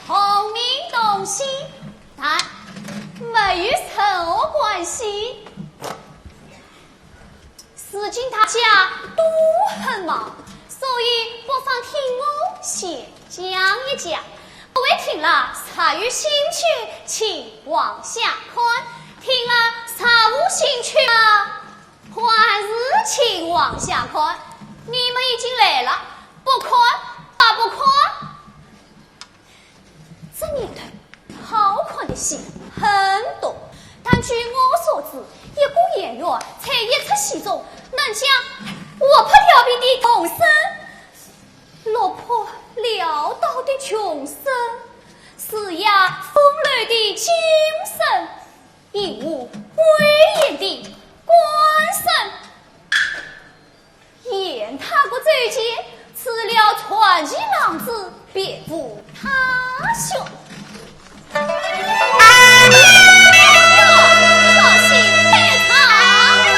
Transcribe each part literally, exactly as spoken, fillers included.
同名同姓，但没有任何关系。如今大家都很忙，所以不妨听我先讲一讲。各位听了，若有兴趣，请往下看；听了，若无兴趣啊，还是请往下看。你们已经累了，不看白不看。 这年头好看的戏很多，但据我所知，一个演员在一出戏中能将活泼调皮的童声、落魄潦倒的穷声、儒雅风流的精声、英武威严的官声， 演他个周全，除了传奇浪子，别无他选。哎呀，这戏太长了。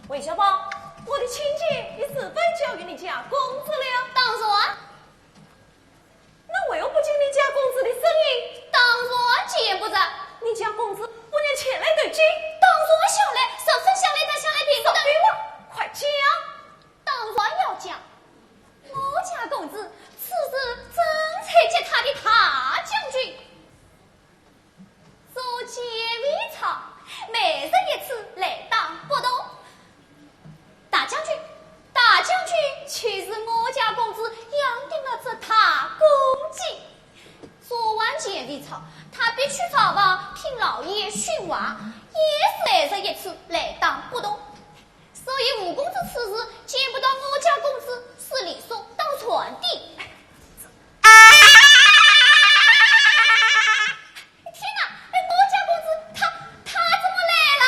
韦小宝，我的亲眷已是否交与你家公子了？当然。那为何不见你家公子的身影？当然见不着。你家公子不曾前来投亲？当然想来，十分想来，但想来并不得。少废话，快讲！当然要讲。我家公子此时正在接他的大将军 做前卫操，每日一次来打不动。大将军，大将军就是我家公子养的那只大公鸡。做完前卫操，他必去操房听老爷训话，也是每日一次来打不动。 所以吴公子此时见不到我家公子是理所当然的。天哪，哎，我家公子他，他怎么来了？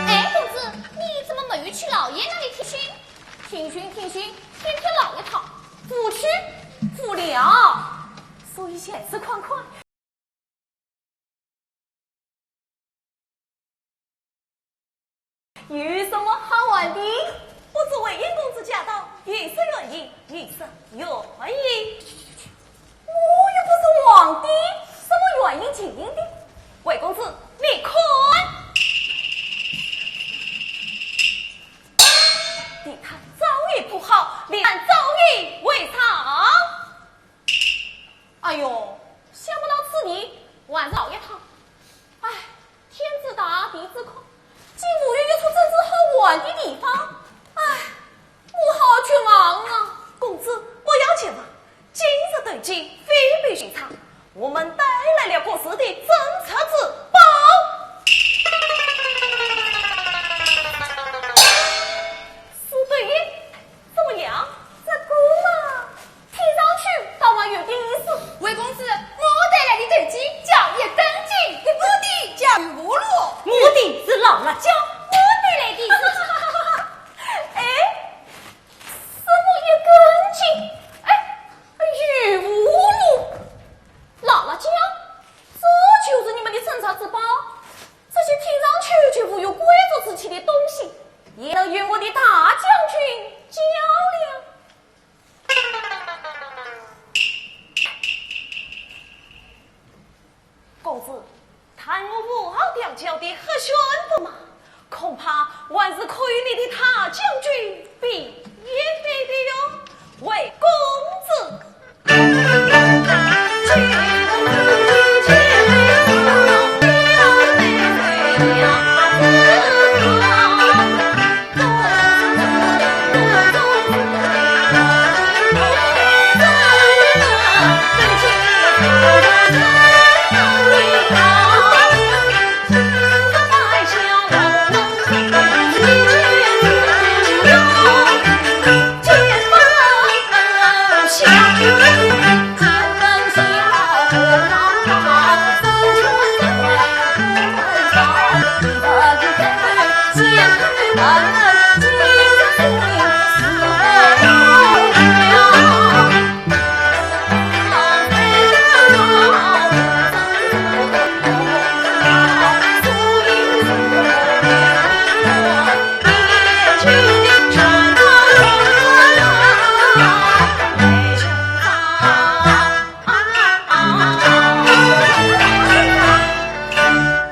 哎，公子，你怎么没有去老爷那里听训？听训，听训，偏偏老爷他不去，不了。所以现在看看， 有什么好玩的？不知魏延公子驾到，有失远迎，有失远迎。我又不是皇帝，什么远迎近迎的？魏公子，你看，地毯早已铺好，与我的大将军较量。公子，看我武号调教的合选不马，恐怕还是可与你的大将军比一比的哟。回公子。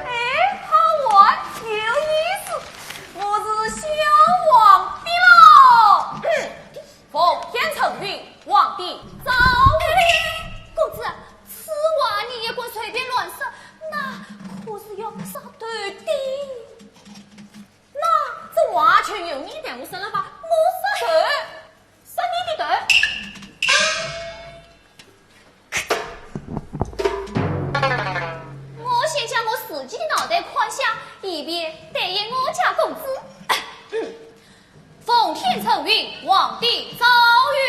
哎，好玩，有意思，我是小皇帝喽。奉天承运，皇帝诏曰。哎，公子，此话你也敢随便乱说，那可是要杀头的。那这话就由你代我说了吧，我杀头，杀你的头。 我先将我自己的脑袋砍下，以便对付我家公子。奉天承运，皇帝诏曰。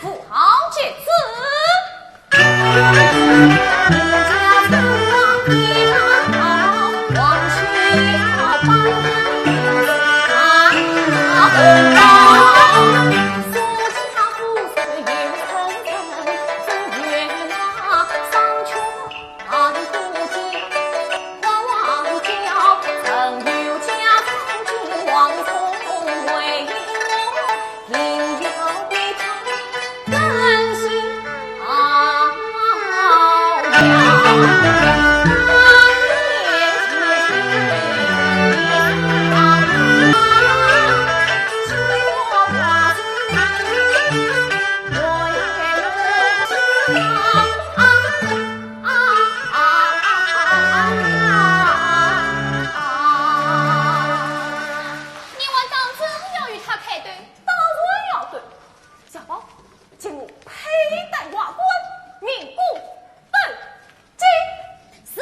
武号接旨。你还当真要与他开对？当然要对。小宝，请我佩戴瓦官，明公斗鸡。是。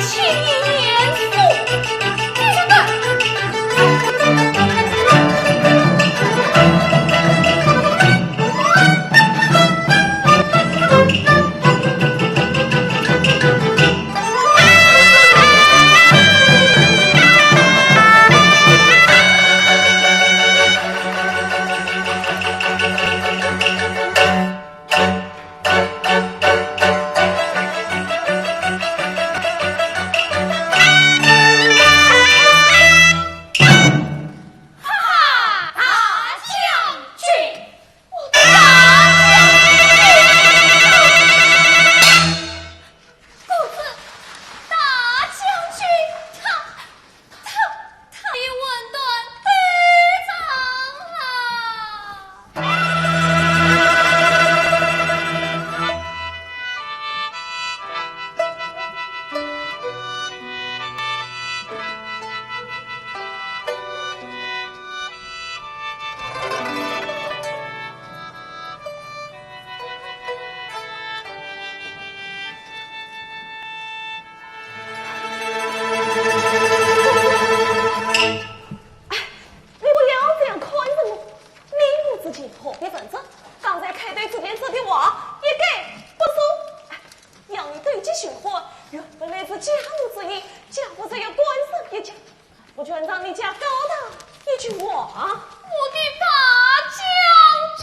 青年宿，你说的。哈哈，大将军，我的大将军！公子，大将军，他，他，他已魂断队场了。 你不要这样看着我，你我之间何必争执？刚才开对之间说的话，一概不说。哎，杨玉对接寻欢，原本乃是家母之意，家父若要干涉一下，不全仗你家高堂一句话？我的大将军！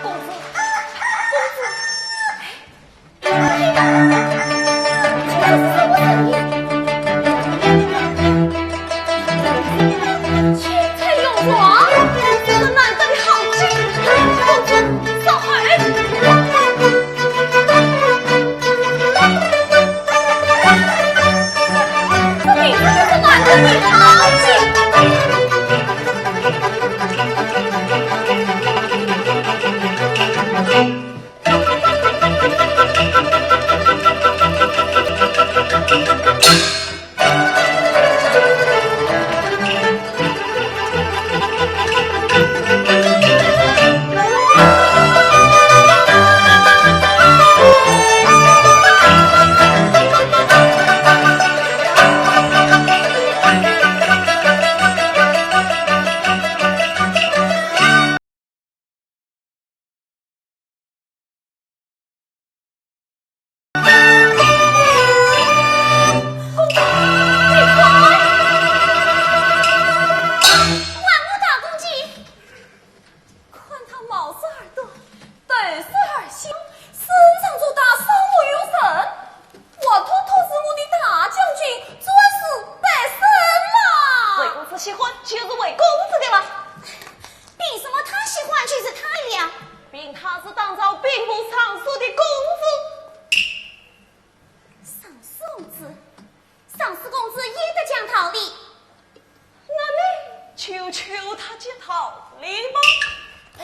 公子，公子。 哎呀，这是什么声音？青菜用光，这是难得的好机会，公子，收回。这明明就是难得的好机会。公子，你看！万物大公鸡，看他毛色而短，头色而小，身上着大，双目有神，活脱脱是我的大将军，专是白生嘛！魏公子喜欢，就是魏公子的了。 凭什么他喜欢就是他的了？凭他是当朝兵部尚书的公子。尚书公子，尚书公子也得讲道理。那你就求他讲道理吧。哎，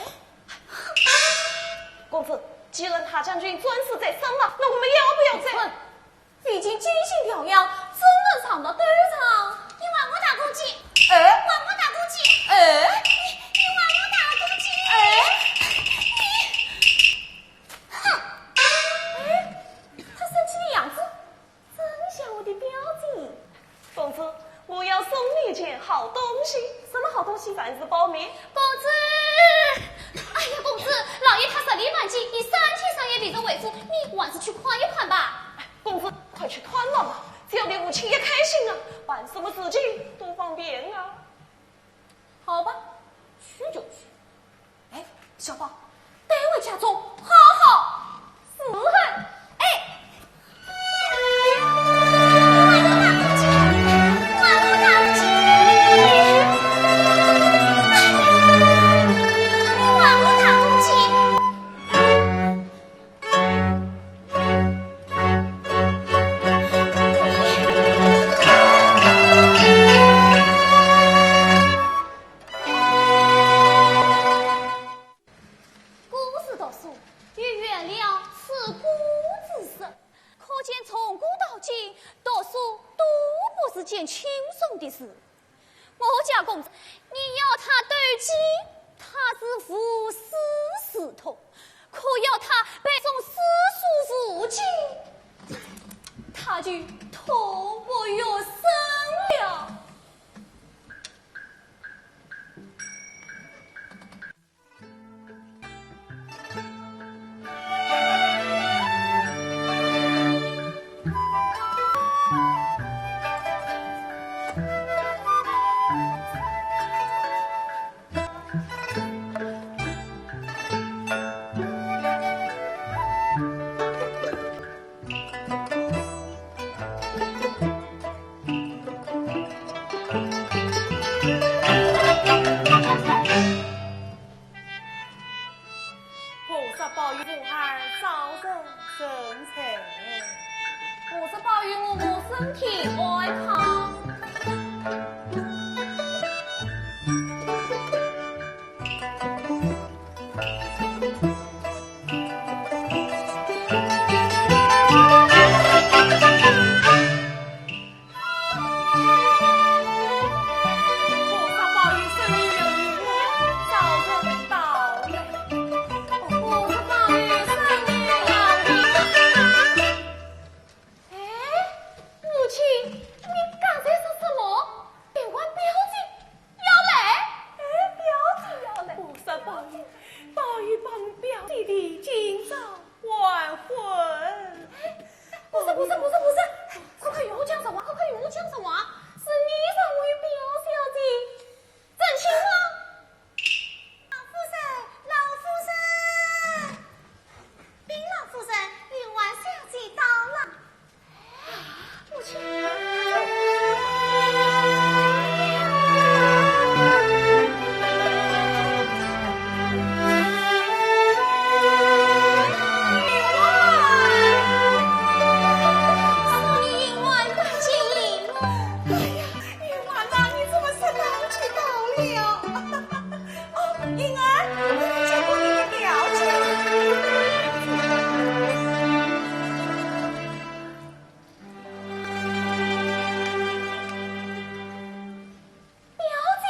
公子，既然大将军专事在身了，那我们要不要再…… 已经进行调养，怎能上得斗场？你还我大公鸡！哎，还我大公鸡！哎，你，你还我大公鸡！哎，你，哼！哎，他生气的样子，真像我的表姐。公子，我要送你一件好东西。什么好东西？凡事包庇。公子！哎呀，公子，老爷他日理万机，已三天三夜未曾回府，你还是去看一看吧。 公子，快去探望吧，只要你母亲一开心啊，办什么事情都方便啊。好吧，去就去。小宝，带回家中好好伺候。哎，古时读书，有“远了此古之说”，可见从古到今，读书都不是件轻松的事。我家公子，你要他斗鸡，他是无师自通；可要他背诵诗书无尽，他就痛不欲生了。 菩萨保佑我儿早日成才。菩萨保佑我母身体安康。 菩萨保佑生意兴隆，早日到来。菩萨保佑生意兴隆。哎，母亲，你刚才说什么？别忘表姐要来？哎，表姐要来。菩萨保佑，保佑帮表姐的今朝完婚。不是，不是，不是，不是，快快与我讲实话，快快与我讲实话，是你让我与表小姐成亲了？老夫人，老夫人，禀老夫人，云婉小姐到了。母亲。 哎呀，云婉啊，你怎么生气到了？哦，云儿，你见过你的表姐。表姐，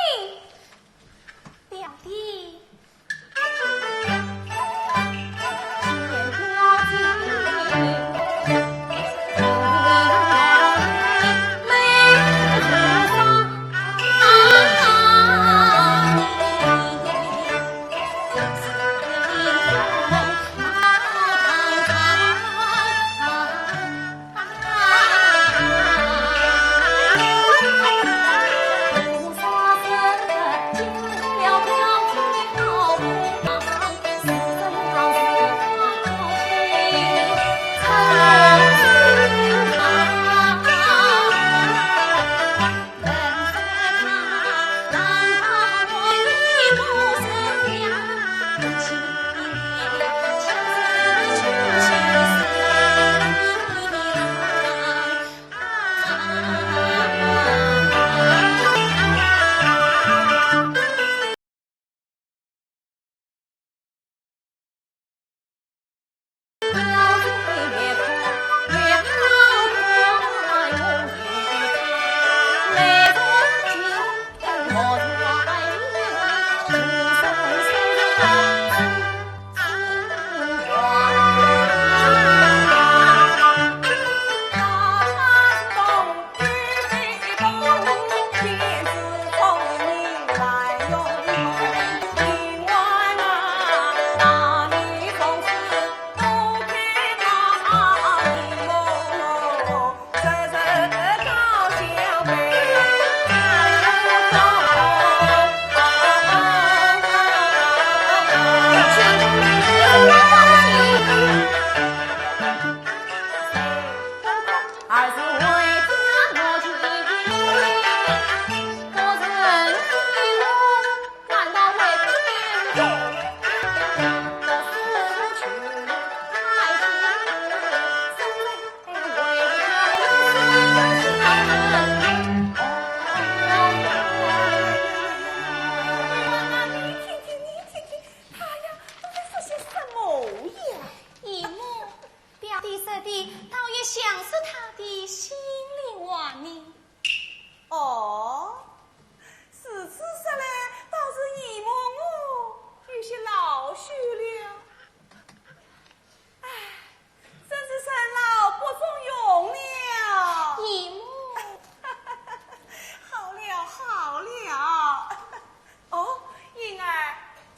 表弟。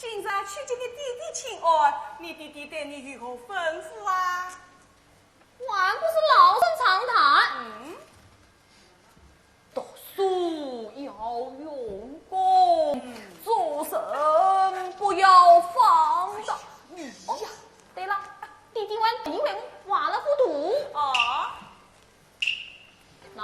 今朝去见你爹爹请安，你爹爹对你有何吩咐啊？还不是老生常谈。嗯。读书要用功，嗯。做人不要放荡。哎呀，对了，爹爹还以为我画了幅图。哦。喏。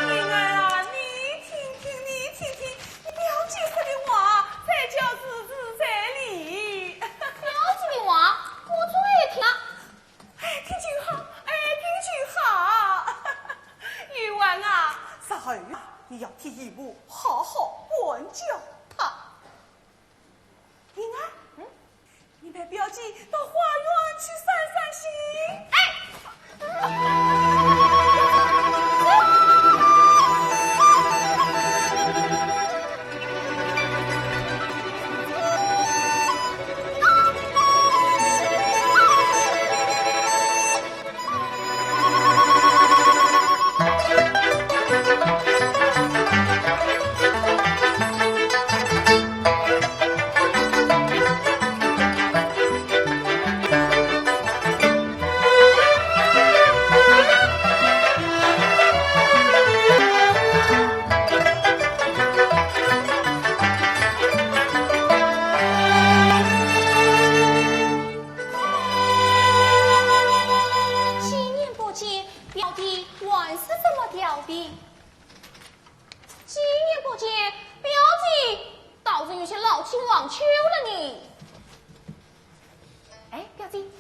灵儿啊，你听听，你听听，你表姐说的话，才叫字字在理。表姐的话，我最听。哎，听就好，哎，听就好。玉环啊，日后你要替姨母好好管教她。 灵儿，嗯？你陪表姐到花园去散散心。哎！几年不见，表弟还是这么调皮。几年不见，表弟倒是有些老气横秋了呢。哎，表弟，你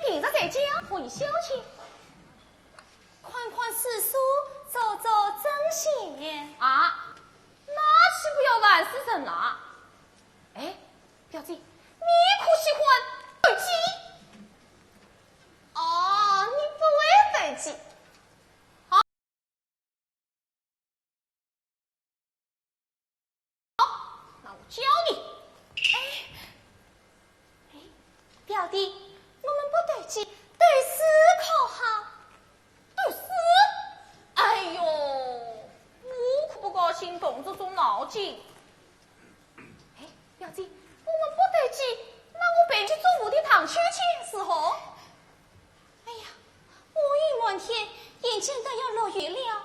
平日在家可以消遣，看看四书，做做针线。啊，那岂不要烦死人了？哎，表弟，你可喜欢斗鸡？哦，你不会斗鸡。 好，那我教你。哎，哎，表弟，我们不斗鸡，斗诗可好？斗诗？哎呦，我可不高兴动这种脑筋。哎，表弟，我们不斗鸡，那我陪你去做蝴蝶荡秋千，如何？ 哎呀，乌云满天，眼见得要落雨了，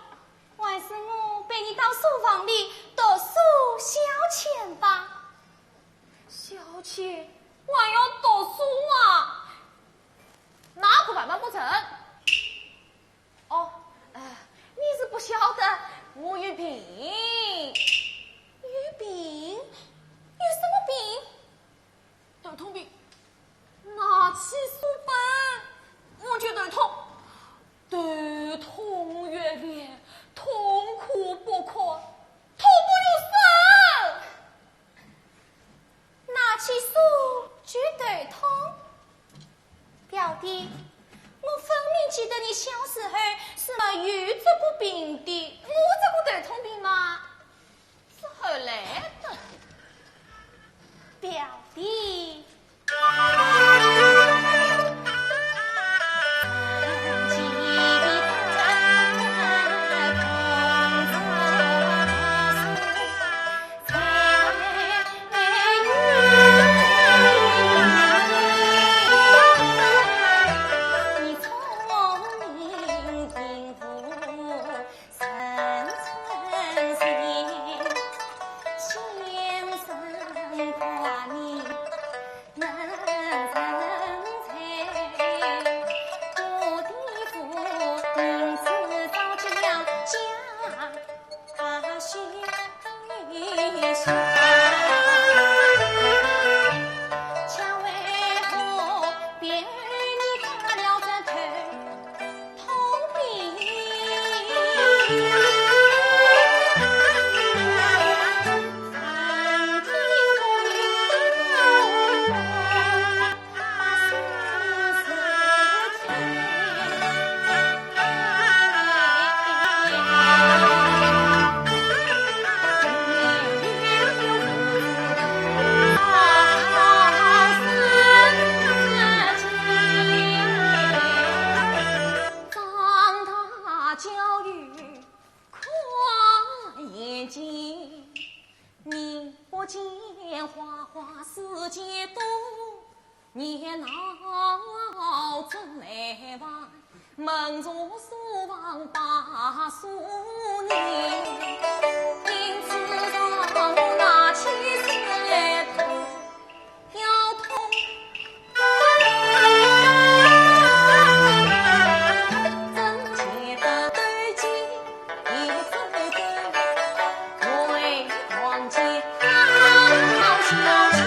还是我陪你到书房里读书消遣吧。消遣？还要读书啊？那可万万不成。哦，呃，你是不晓得，我有病。有病？有什么病？ 头痛病，拿起书本，我就头痛，头痛欲裂，痛苦不堪，痛不欲生。拿起书就头痛？表弟，我分明记得你小时候是没有这个病的。我这个头痛病嘛，长大教育快眼睛，你不见花花世界多， 热闹正来往，门前书房把书念，因此让我拿起石头要痛。正觉得对镜一直对，回望间好消息。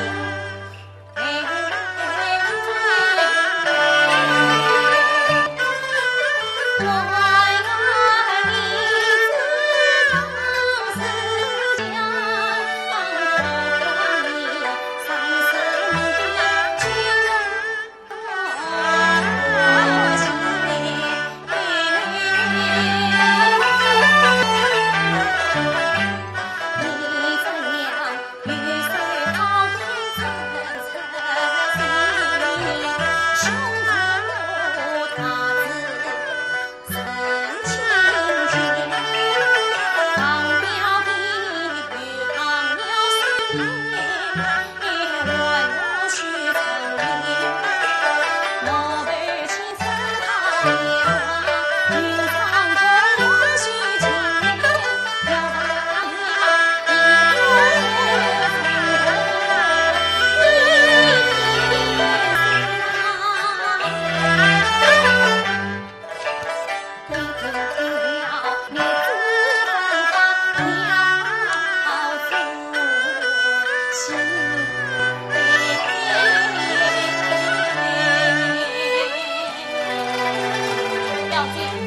表姐，你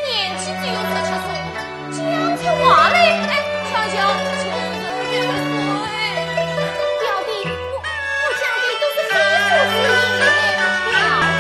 年纪只有十七岁，讲出话来，哎，像像就是十六岁。表弟，我，我讲的都是非所之言，表弟。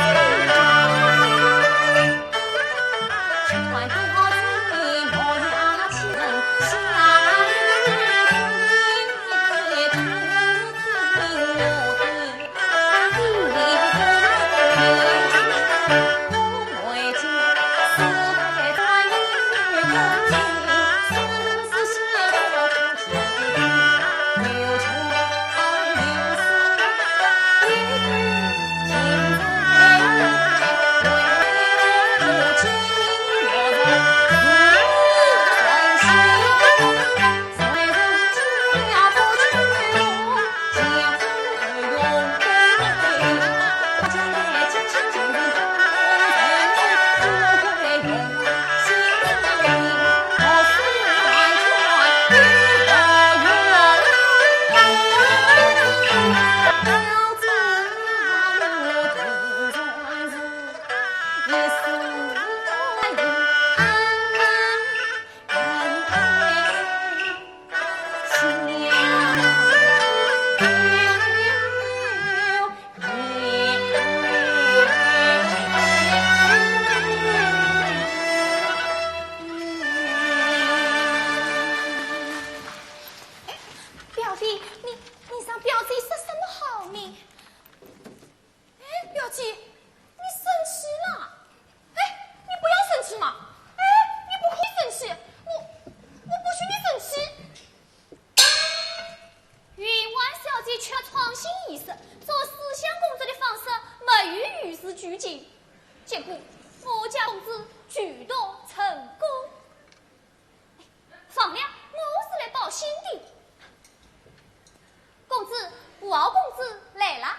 表弟，你，你让表姐说什么好呢？ 哎，表姐，你生气了？哎，你不要生气嘛！哎，你不可以生气，我，我不许你生气。云婉小姐却创新一式，做思想工作的方式没有与时俱进，结果我家公子取得成功。 放了，我是来报信的。公子，吴敖公子来了。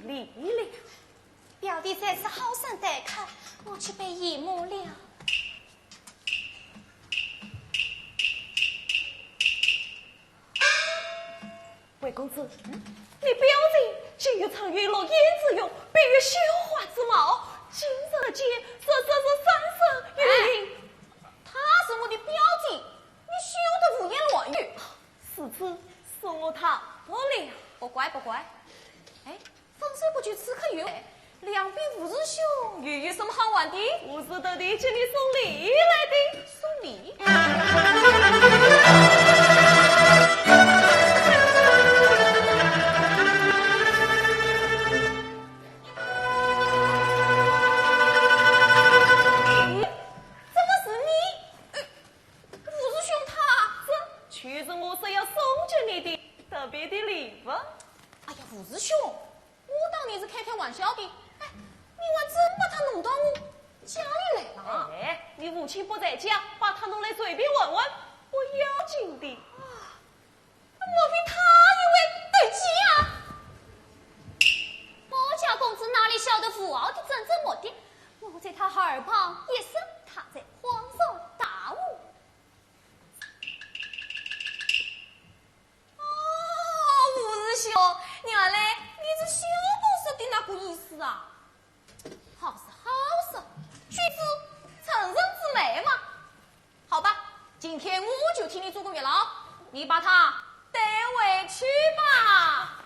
礼了。表弟在此好生待客，我却被淹没了。魏公子，你表弟竟欲穿越落雁之容，比喻绣花之貌，今日见，实则是三生有灵。他是我的表弟，你休得胡言乱语。 如此，恕我唐突了。不怪，不怪。哎，方才不觉此刻有，两边吴师兄又有什么好玩的？我是特地请你送礼来的。送礼？咦，怎么是你？呃， 吴师兄他，这就是我说要送给你的特别的礼物。哎呀，吴师兄，我当你是开开玩笑的，哎，你还真把它弄到我家里来了啊？哎，你父亲不在家，把它弄来随便玩玩，不要紧的。啊，莫非他也会斗鸡啊？我家公子哪里晓得吴敖的真正目的？我在他耳旁一说，他在恍然大悟。 哦，吴师兄，原来你是绣布说的那个意思啊。好说好说，君子成人之美嘛。好吧，今天我就替你做个月老，你把它带回去吧。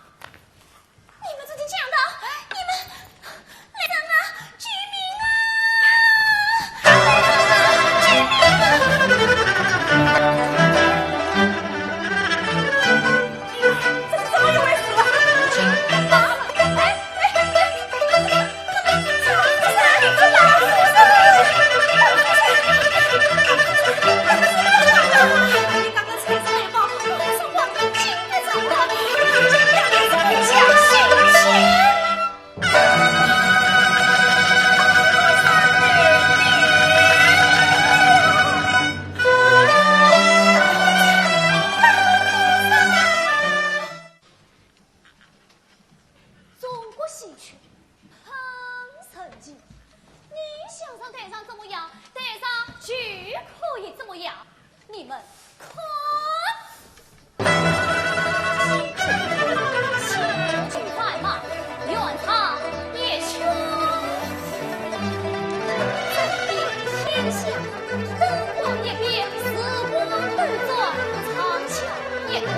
你们这群强盗，你们来人啊！救命啊！来人啊！救命啊！这是怎么一回事啊？啊！哎，哎，哎，哎，这是哪里？这是哪里？这是哪里？ 中国戏曲很神奇，你想让台上怎么样，台上就可以怎么样。你们看，戏曲在嘛，原唱一曲，这边天下，灯光一边，时光斗转，唱腔一段。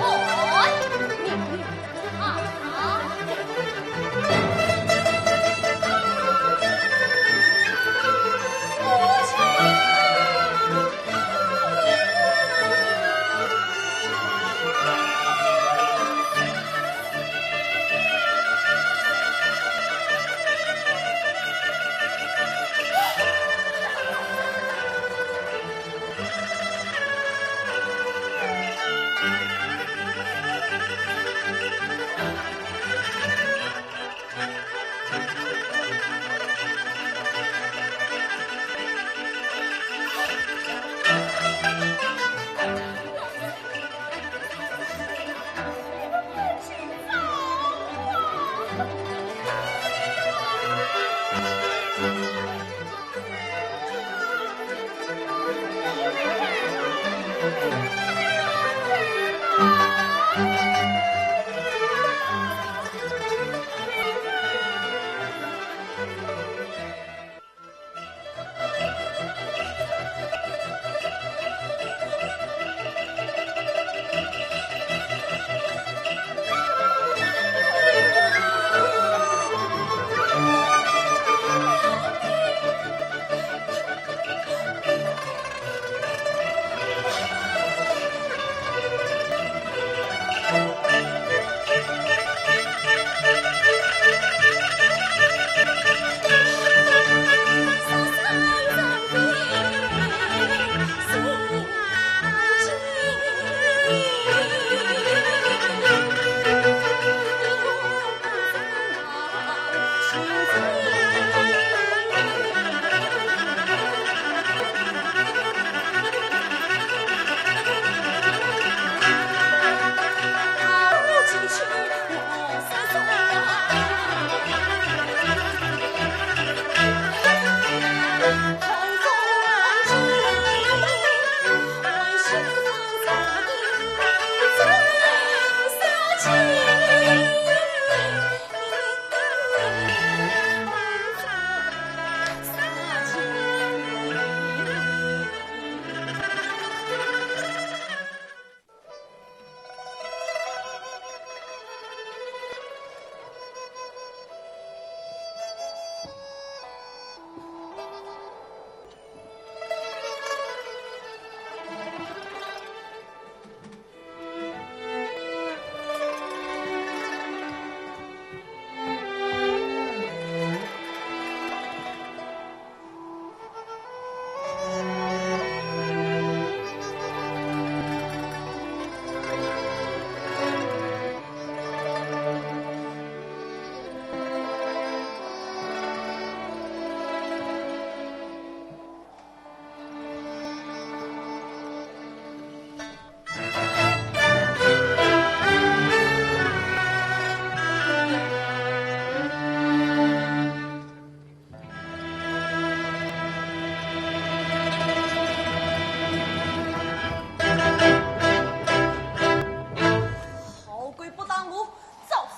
让我找死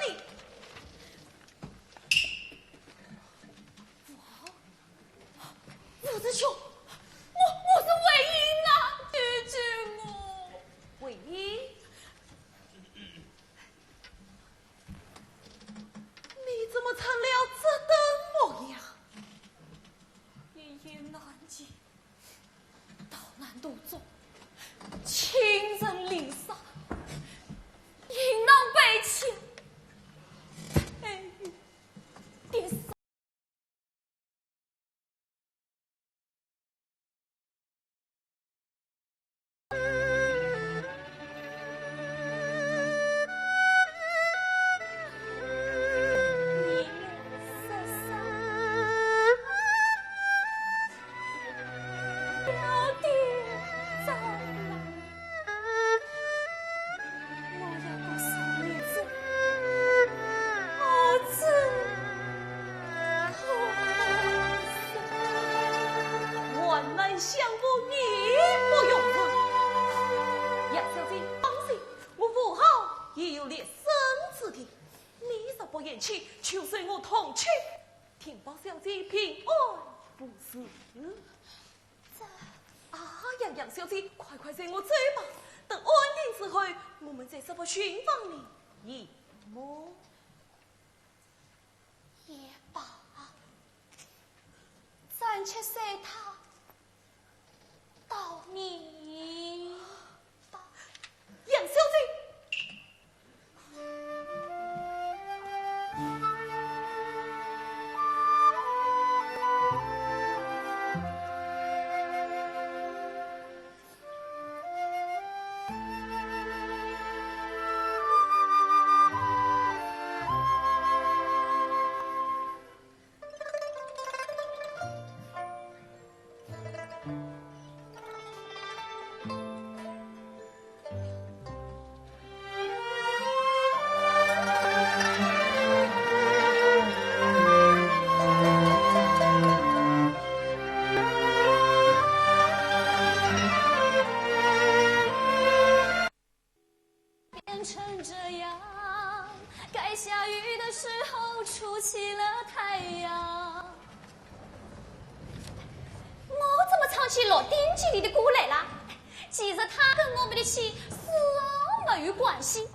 你！吴豪，吴志雄，我，我是魏婴啊，救救我！魏婴？你怎么成了这等模样？一言难尽，逃难途中，亲人离散，行囊被抢，哎，跌伤。 万难相逢，义不容辞。杨小姐，放心，我吴豪也有立身之地。你若不厌气，就随我同去。定保小姐平安无事。这……啊呀，杨小姐，快快随我走吧。等安定之后，我们再设法寻访你，好么？ 也罢，暂且随他到明吧。杨小姐！变成这样，该下雨的时候出起了太阳。我怎么唱起《鹿鼎记》里的歌来了？其实它跟我们的戏丝毫没有关系，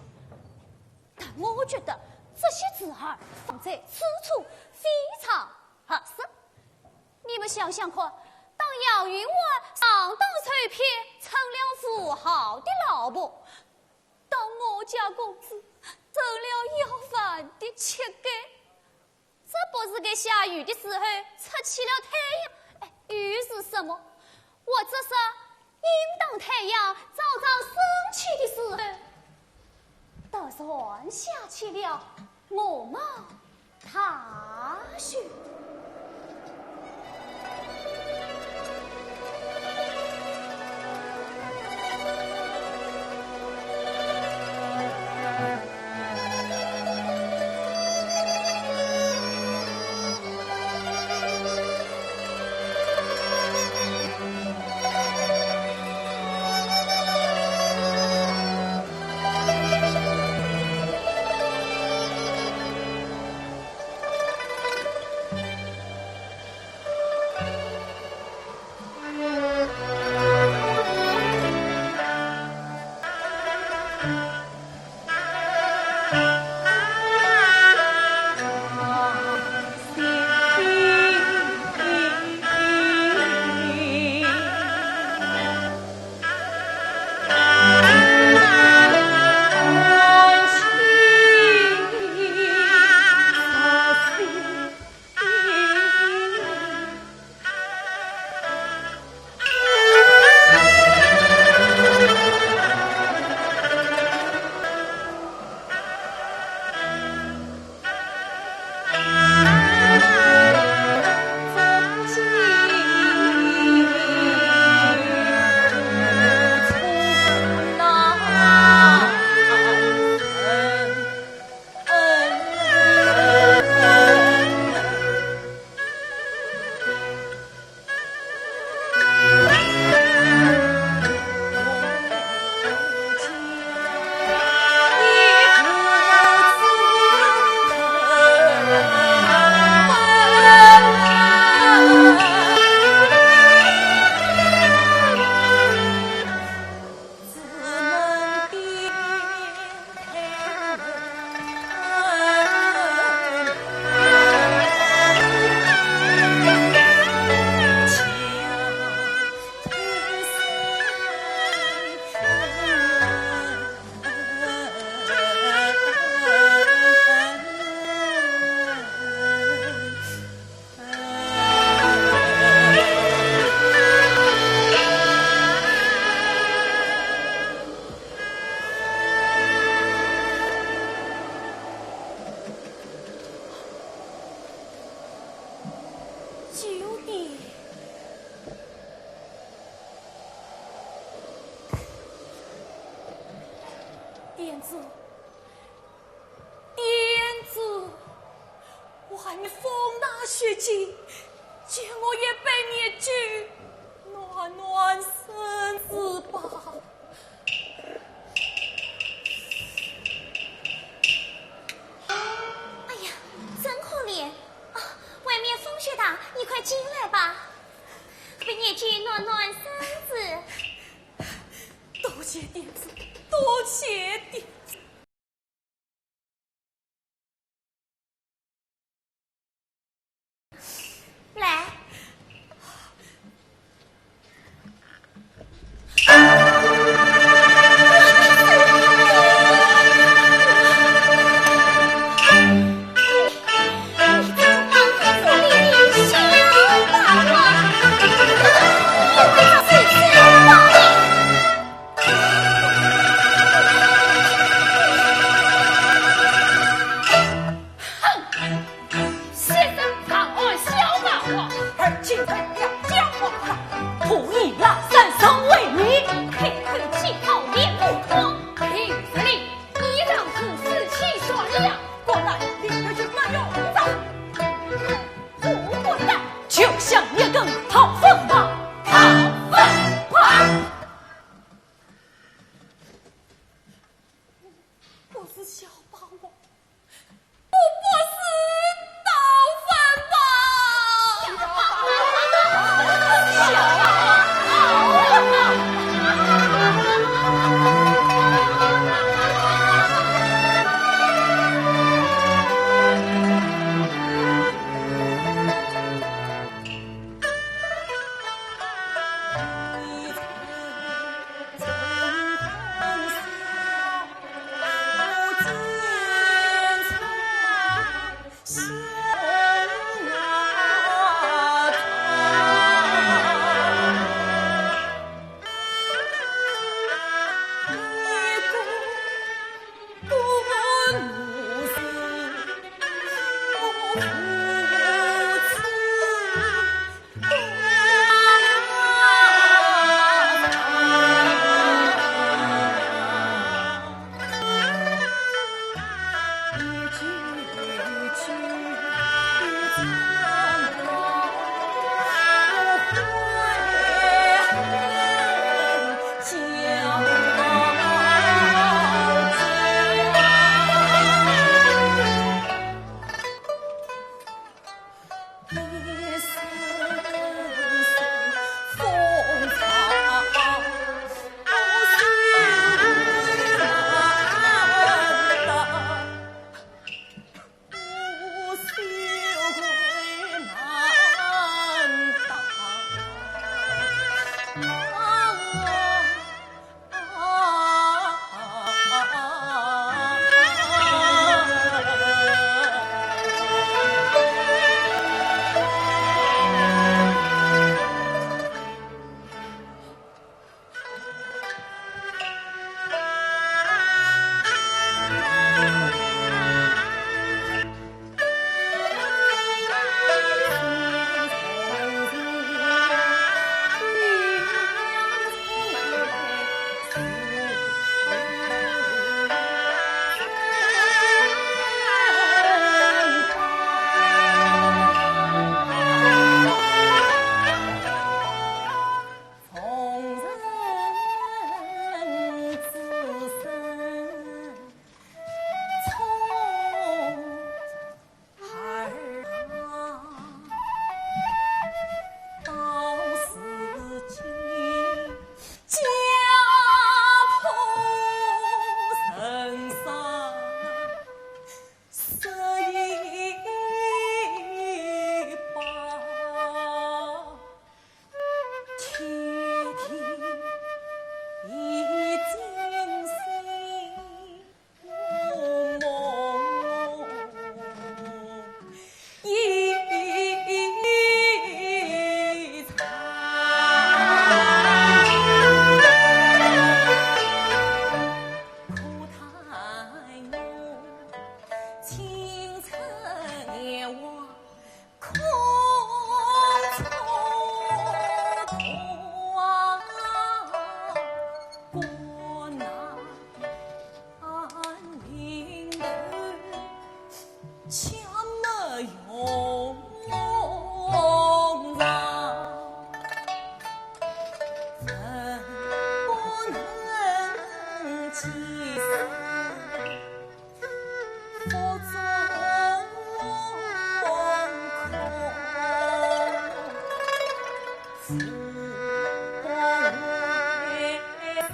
但我觉得这些字儿放在此处非常合适。你们想想看，当杨云欢上当受骗，成了吴豪的老婆， 当我家公子成了要饭的乞丐，这不是该下雨的时候出起了太阳？哎，雨是什么？或者说，应当太阳照常升起的时候，突然下起了鹅毛 大雪。子，点子，外面风大雪急，借我一杯热酒，暖暖身子吧。哎呀，真可怜！啊，外面风雪大，你快进来吧。杯热酒暖暖身子。多谢点子，多谢点子。来。哼！昔日长安小霸王，而今成了江湖上，破衣烂衫成为你，开口即好面目光。平日里，你让我死气爽呀，果然你可是没用的。我不打，就像一根讨饭棒，讨饭棒。 我是小霸王，我不是讨饭棒。却没用场，人不能及时，腹中空，腹背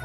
伤。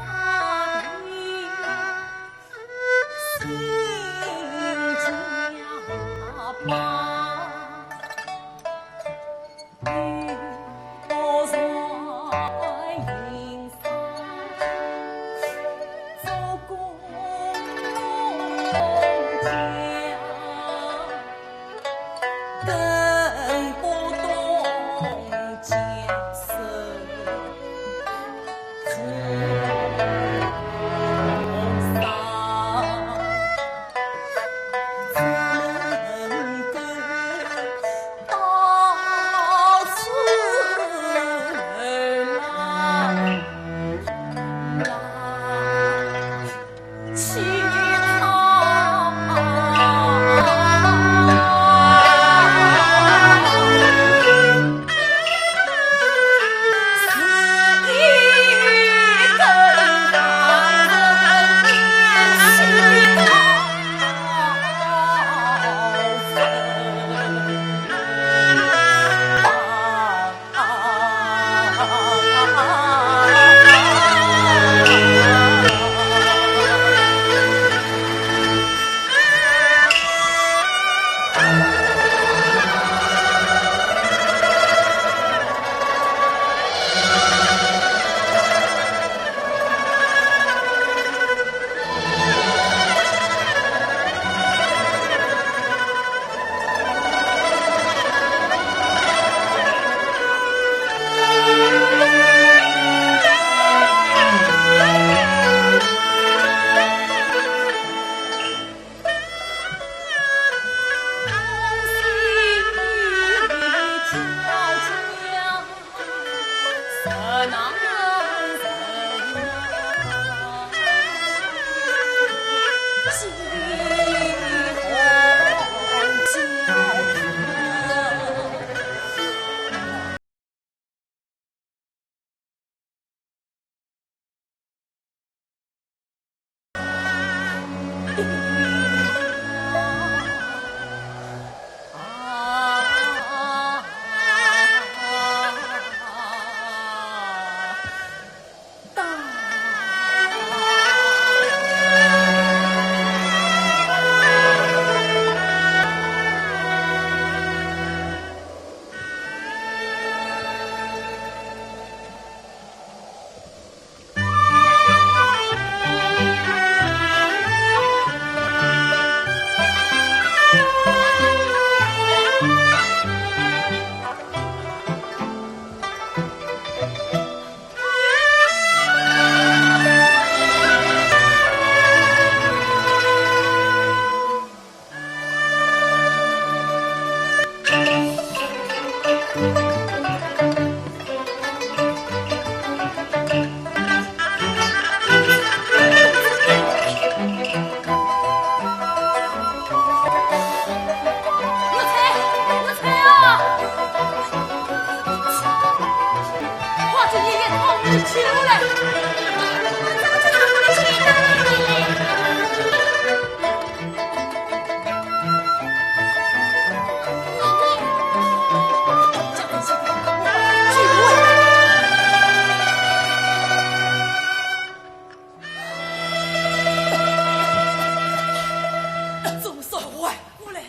总算回来了。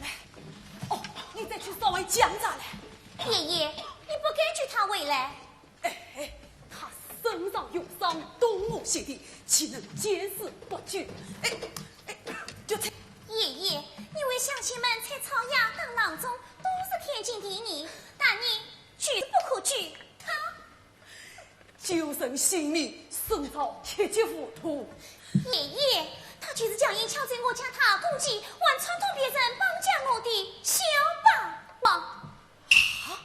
来，哦，你再去找俺讲啥嘞？爷爷，你不该救他回来。哎，他身上有伤，动我心的，岂能见死不救？哎，哎，就这。爷爷，你为乡亲们在草衙当郎中，都是天经地义，但你就是不可救他。 救人性命，胜造七级浮屠。爷爷，他就是强行抢走我家大公鸡，还串通别人绑架我的小霸王。啊，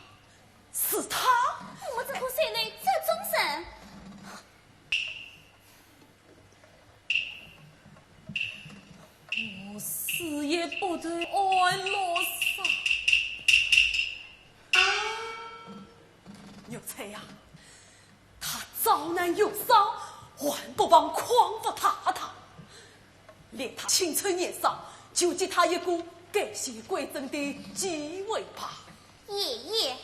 是他？我怎可收留这种人？我死也我的爱罗莎。玉翠呀，她朝南暮朝，还不忘诓我太太，连她青春年少，就给她一个改邪归正的机会吧。爷爷，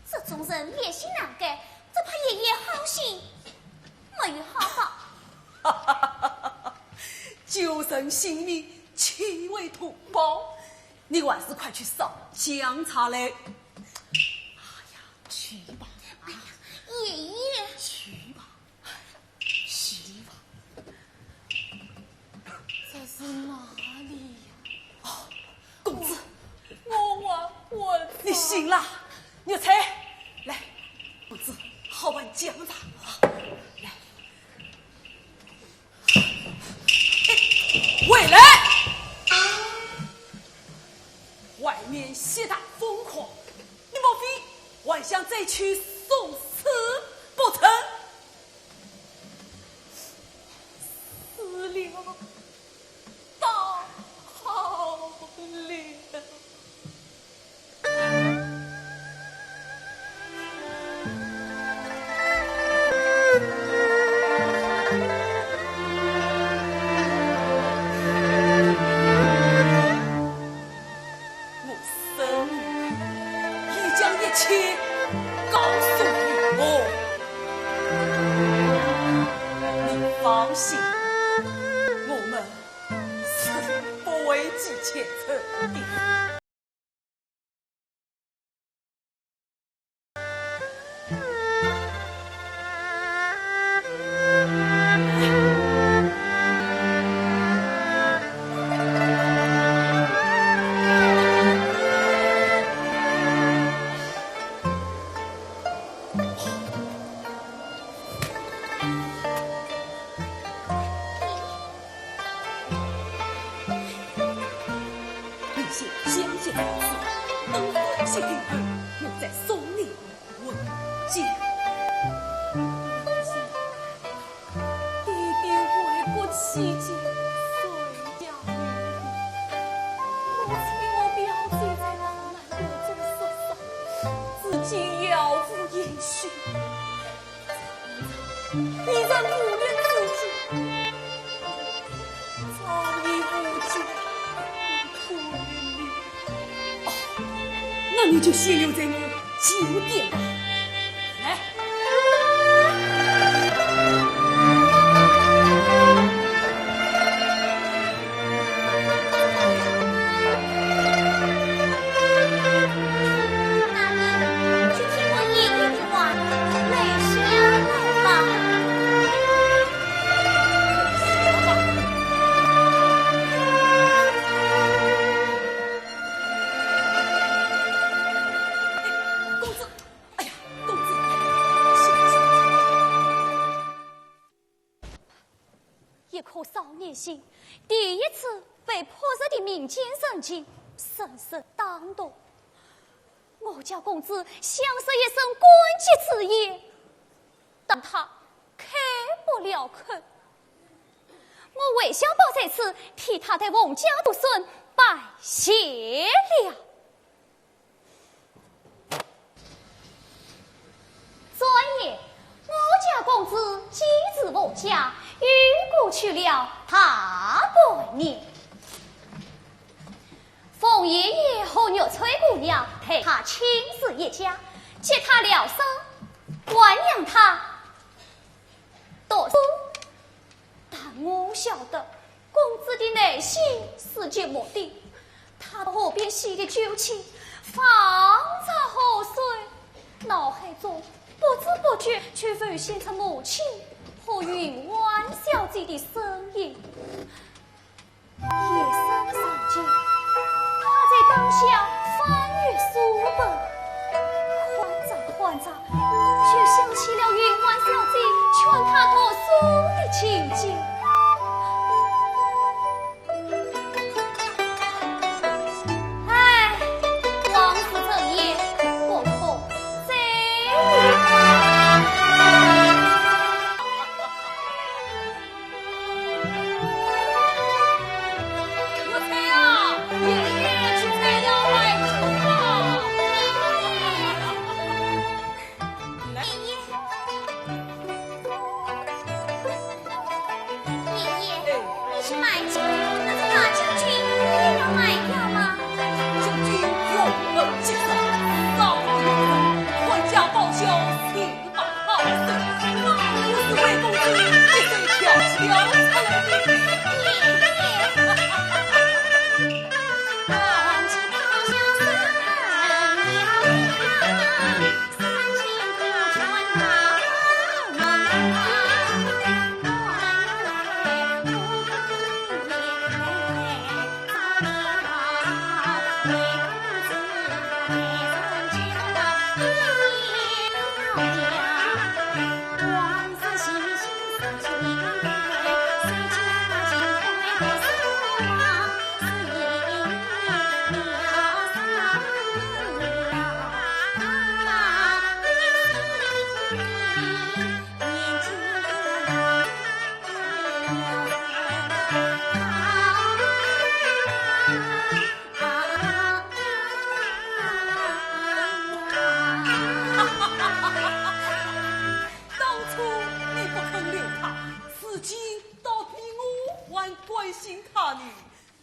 这种人烈性难改，只怕爷爷好心没有好报。救人性命，岂为图报？你还是快去烧姜茶来。哎呀，去吧。哎呀，爷爷。去吧，去吧。这是哪里呀？哦，公子。我，我，我，你醒了。玉翠，来，公子，好碗姜茶啊，来。 喂，来！外面雪大风狂，你莫非还想再去送死不成？死了，倒好了。 我孙女已将一切告诉于我，你放心，我们是不会计前程的。 你先将这子，等欢喜定后，我再送你回家。爹爹为国起见，谁家女儿？我请我表姐在逃难途中受伤，至今杳无音讯。 你人无念之己，早已无家可归。哦，那你就先留在我酒店吧。来。 那你去听我爷爷的话，留下来吧。公子，哎呀，公子，行，行，行。 一颗少年心，第一次被朴实的民间人情深深打动。我家公子想说一声感激之言，但他开不了口。我魏小宝在此替他代洪家独孙拜谢了。 转眼，我家公子既至吴家，又过去了大半年。凤爷爷和玉翠姑娘待他亲如一家，给他疗伤，还养他 读书。但我晓得公子的内心是寂寞的，他到河边洗涤酒气，方才喝水，脑海中不知不觉就浮现出母亲和云婉小姐的身影。 夜深人静，他在灯下翻阅书本，看着看着，就想起了云婉小姐劝他读书的情景。唉，往事成烟，不可再回。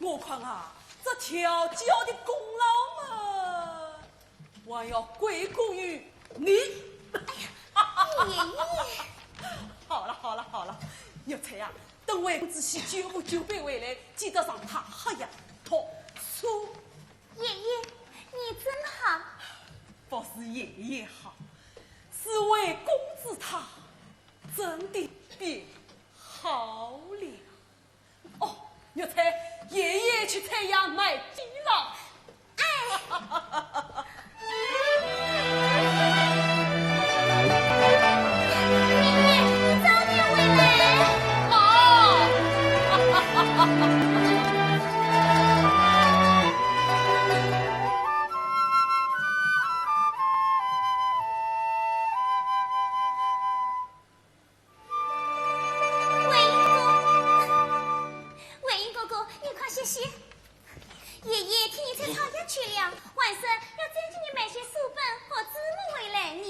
我看啊，这调教的功劳嘛，还要归功于你。哎呀，爷爷。好了，好了，好了，玉翠啊，等惠公子洗酒壶酒杯回来，记得让他喝呀，托苏。爷爷，你真好。不是爷爷好，是惠公子他真的变好了。 哦，玉翠，爷爷去采药卖鸡了。哎。爷爷，你早点回来。好。惠英哥，惠英哥哥，你快歇歇。爷爷听你在讨药去了，晚上要再给你买些书本和纸墨回来呢。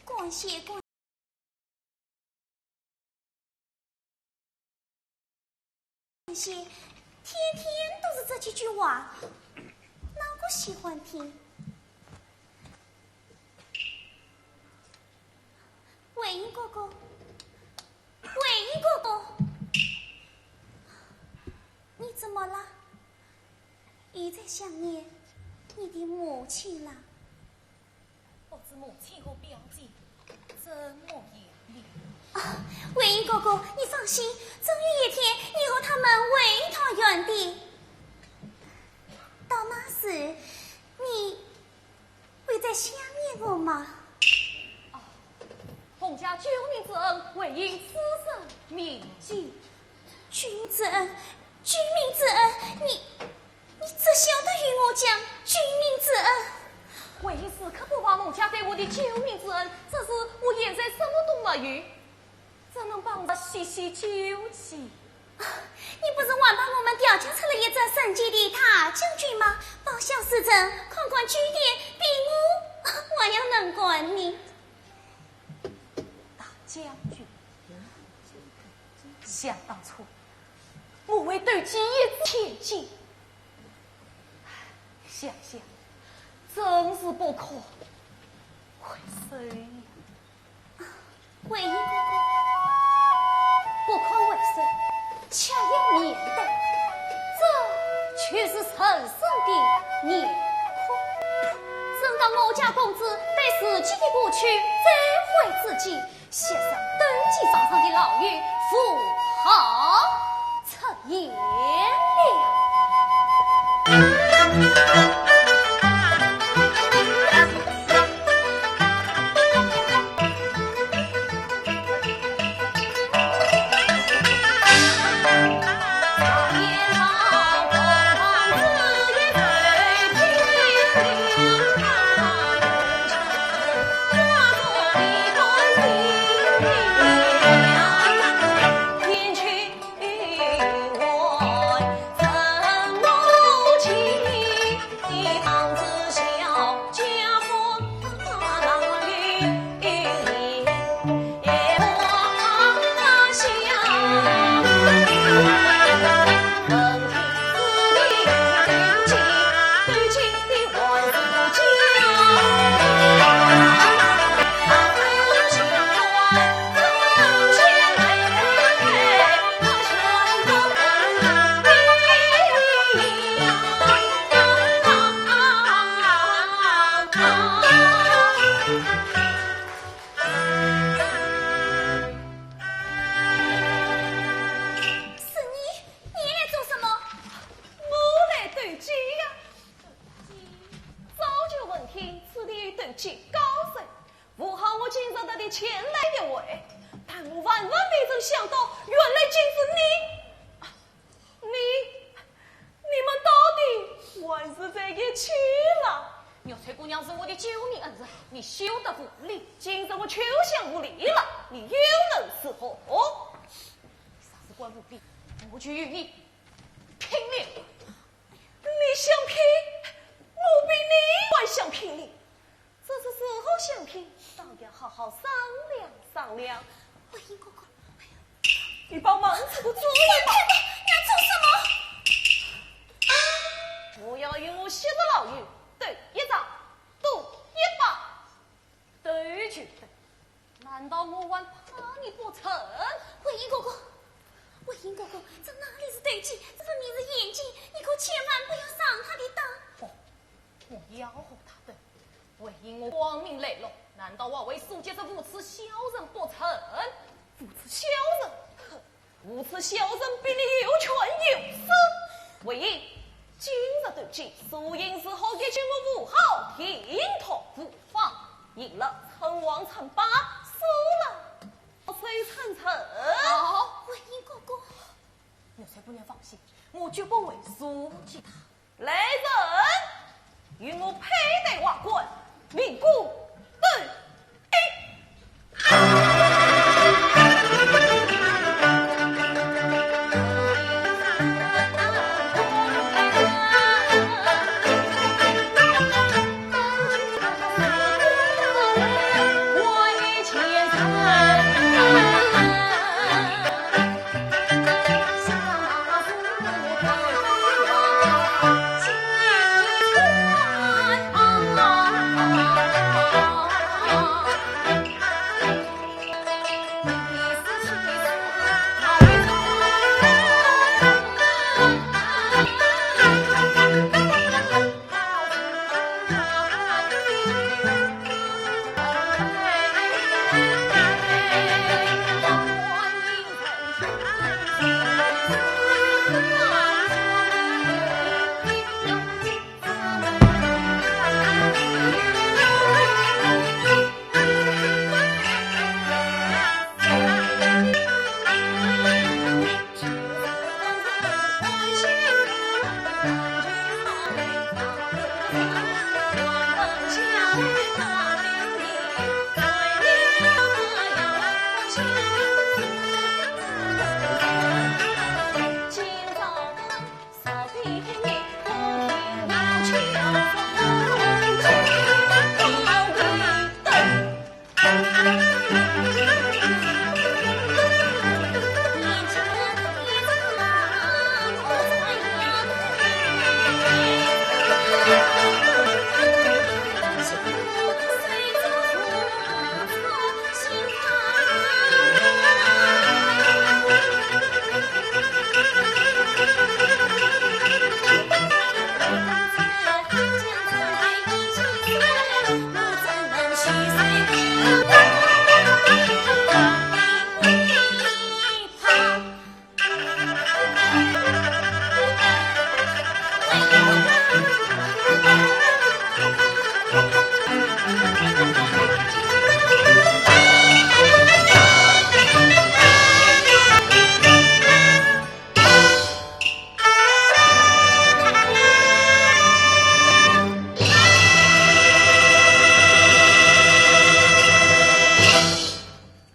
感谢，感 谢，天天都是这几句话，哪个喜欢听？惠英哥哥，惠英哥哥，你怎么了？又在想念你的母亲了？ 不知母亲和表姐怎么样了？啊，惠英哥哥，你放心，总有一天你和他们回团圆的。到那时，你会再想念我吗？啊，洪家救命之恩，惠英此生铭记。救命之恩，救命之恩，你 你只晓得与我讲救命之恩。惠英时刻不忘洪家对我的救命之恩，只是我现在什么都没有，只能帮她洗洗酒去。啊，你不是还把我们调教出了一只神奇的大将军吗？报效时辰，看看酒店，比我还要能干呢。大将军，想当初， 我为斗鸡一掷千金，想想，真是不可回首呀。惠英哥哥，不可回首，却也免得，这就是人生的年空。正当我家公子对自己的过去追悔之际， 先生登记上场的老友富豪出现了。是你，你来做什么？我来斗鸡呀。早就闻听此地斗鸡高手，幸好我今日特地前来一会，但我万万未曾想到，原来竟是你。啊，你，你们到底还是在一起了？玉翠姑娘是我的救命恩人，你休得无礼。今日我求降无礼了，你又能如何？你若是敢无礼，我就与你拼命。你想拼？我比你还想拼哩。这是时候相拼，倒要好好商量商量。慧英哥哥，你帮忙这个做一把。你要做什么？我要与我昔日老友斗一掌，赌一把。 斗酒斗，难道我还怕你不成？慧英哥哥，慧英哥哥，这哪里是斗酒，这分明是演技，你可千万不要上他的当。不，我要和他斗。为因我光明磊落，难道还会输给这无耻小人不成？无耻小人？哼， 无耻小人比你有权有势。慧英，今日斗酒，输赢是何日请我武豪定夺无妨。赢了称王称霸，输了，落水称臣。好，慧英哥哥。奴才不能放心，我绝不会输给他。 来人，与我佩戴瓦罐，鸣鼓斗酒。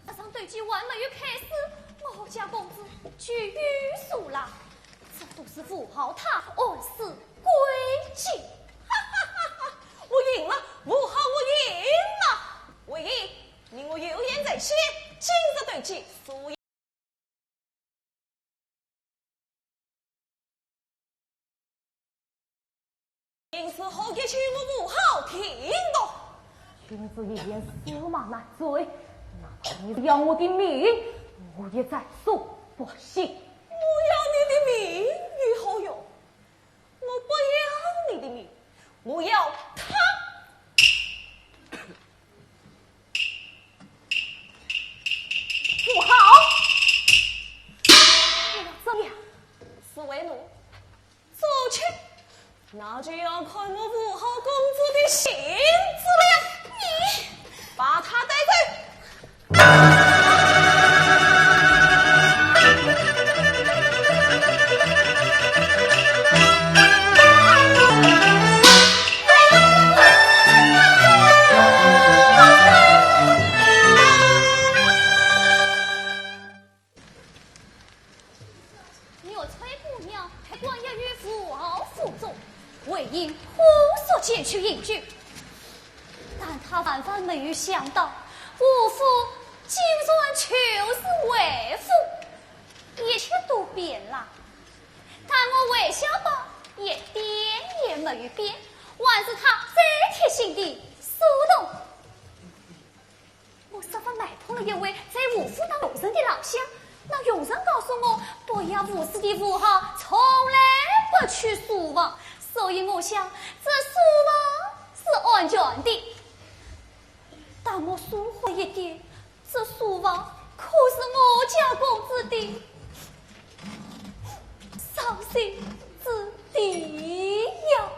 这场斗酒还没有开始，我家公子就有数了。这都是武豪他暗示闺秀。哈哈哈哈！我赢了，武豪，我赢了！慧英，你我有言在先，今日斗酒，输 因此何日请我武豪定夺。君子一言，驷马难追。难道你要我的命？我也在所不惜。我要你的命有何用？我不要你的命，我要他。 武豪，你要怎样？是为奴，做去，那就要看我武豪公子的性子了。你把他带走。 月翠姑娘被关押于武豪府中，慧英火速前去饮酒，但她万万没有想到，武夫竟然就是回府，一切都变了。但我回小宝一点也没有变，还是他最贴心的书童。我十分买通了一位在吴府当佣人的老乡，那佣人告诉我，不要吴府的富豪从来不去书房，所以我想这书房是安全的。 但我疏忽一点，这书房可是我家公子的伤心之地呀。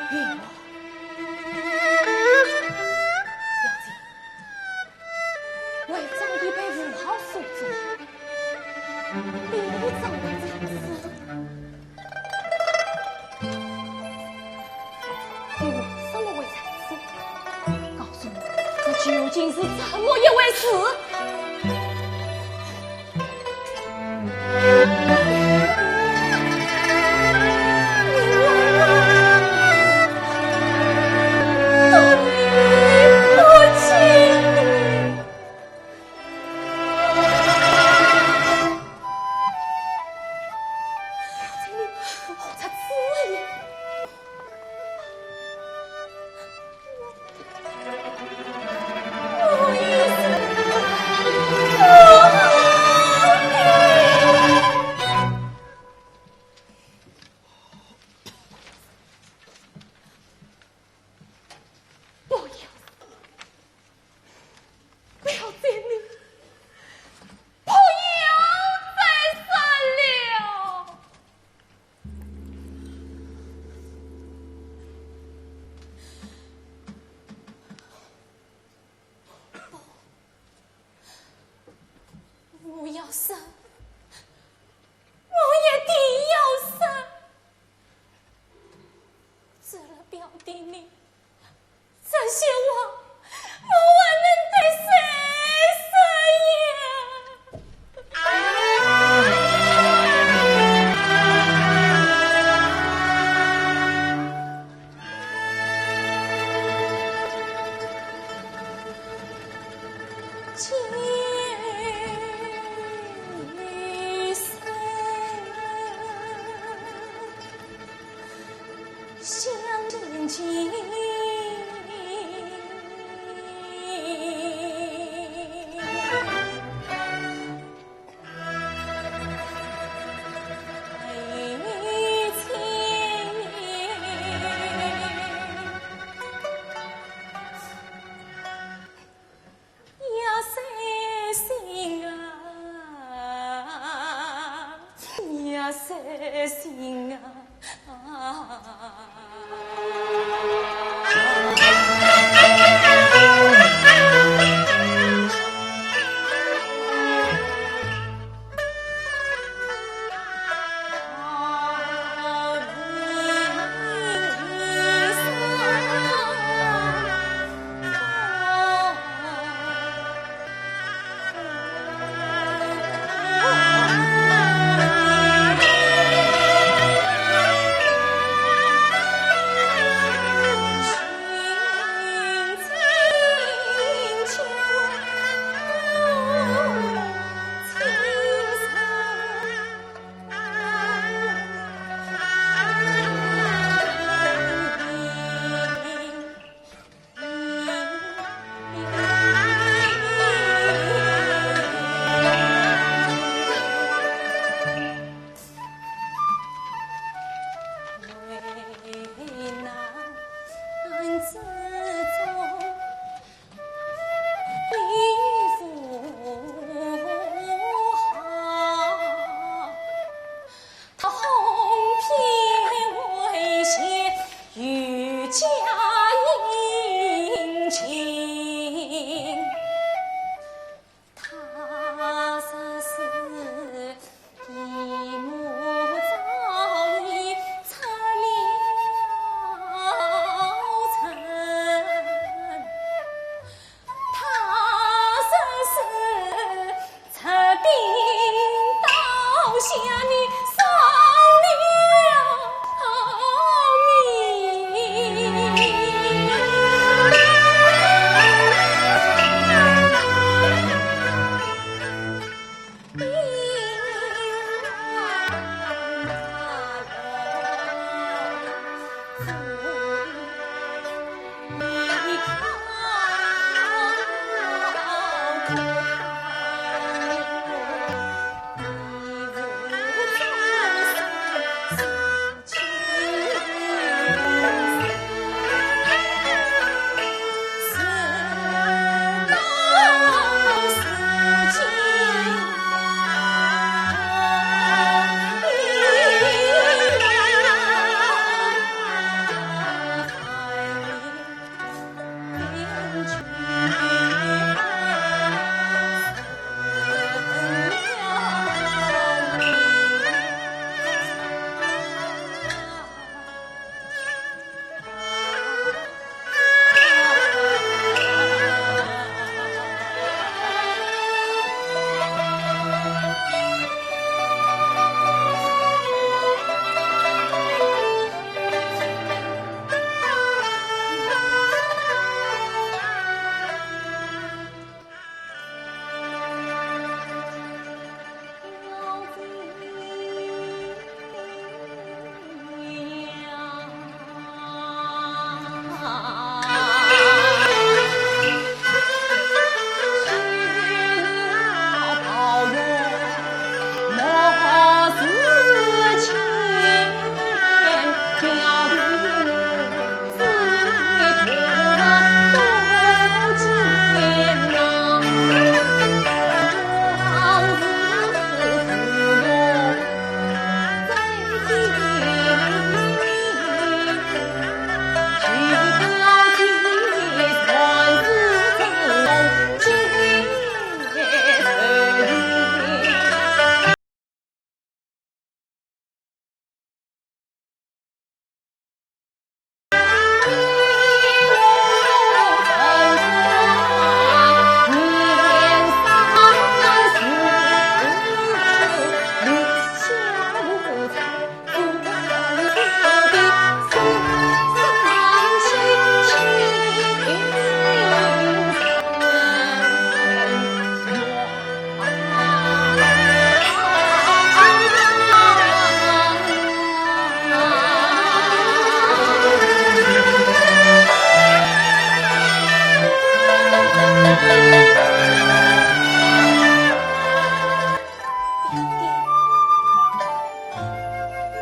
云儿，表姐，为张一杯无好苏州，你怎么才是？你为什么会在此？告诉我，这究竟是怎么一回事？ 不要，不要再了，不要再生了。 我要生，我一定要生。除了表弟你，这些话我还能对谁说呀？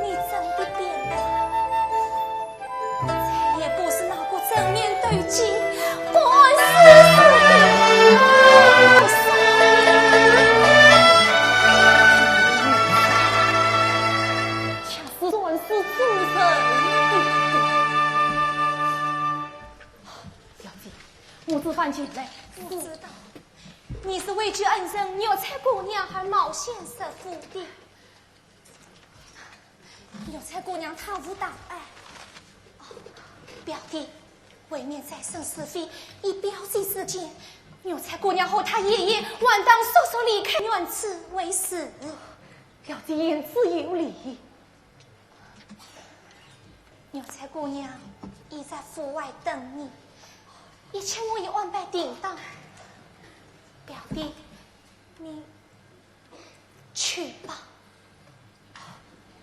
你真的变了，再也不是那个正面对镜、敢死敢活的小少年，却是转世做人的。小姐，母子犯前来。我知道，你是为救恩人玉钗姑娘而冒险入府的。 玉钗姑娘她无大碍。哦，表弟，为免再生是非，以表姐之见，玉钗姑娘和她爷爷还当速速离开园子为是。表姐言之有理。玉钗姑娘已在府外等你，一切我已安排妥当。表弟，你 去吧。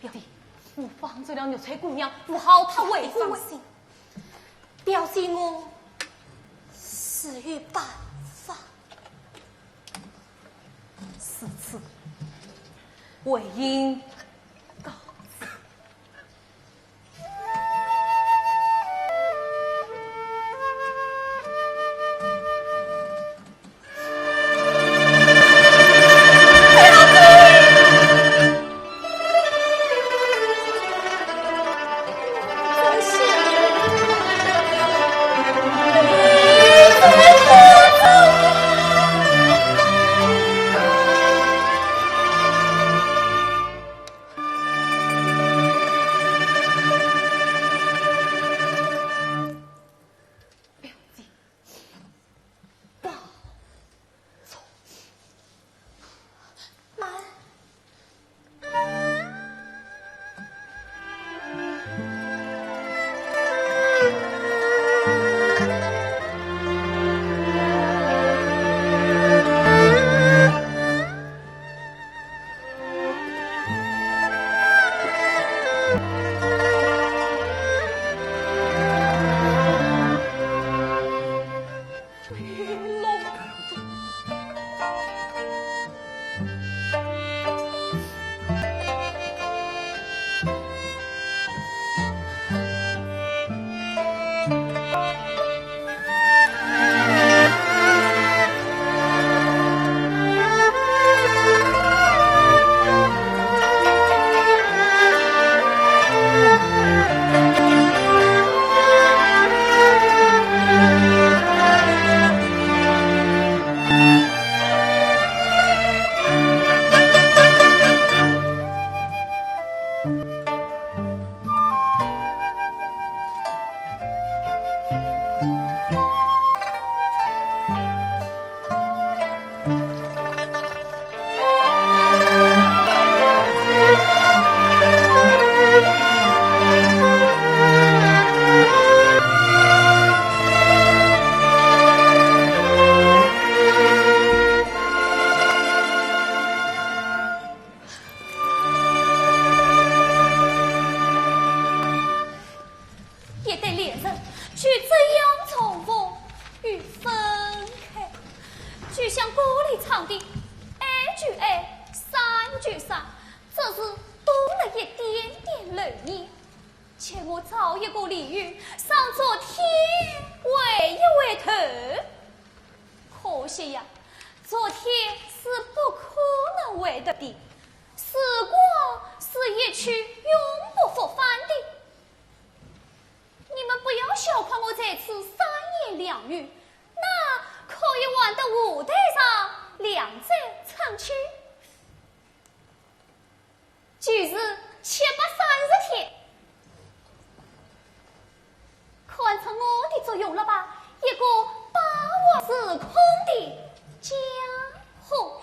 表弟，我放走了玉钗姑娘，不好她回不来。放心，表姐我自有办法。如此，为英告辞。一对恋人，就这样重逢又分开，就像歌里唱的“爱就爱，散就散”，只是多了一点点留念。 叫我找一个理由，让昨天回一回头。可惜呀，昨天是不可能回头的，时光是一去永不复返的。你们不要小看我这次三言两语，那可以换得舞台上两折春秋。 就是七百三十天。看出我的作用了吧？一个把握时空的家伙。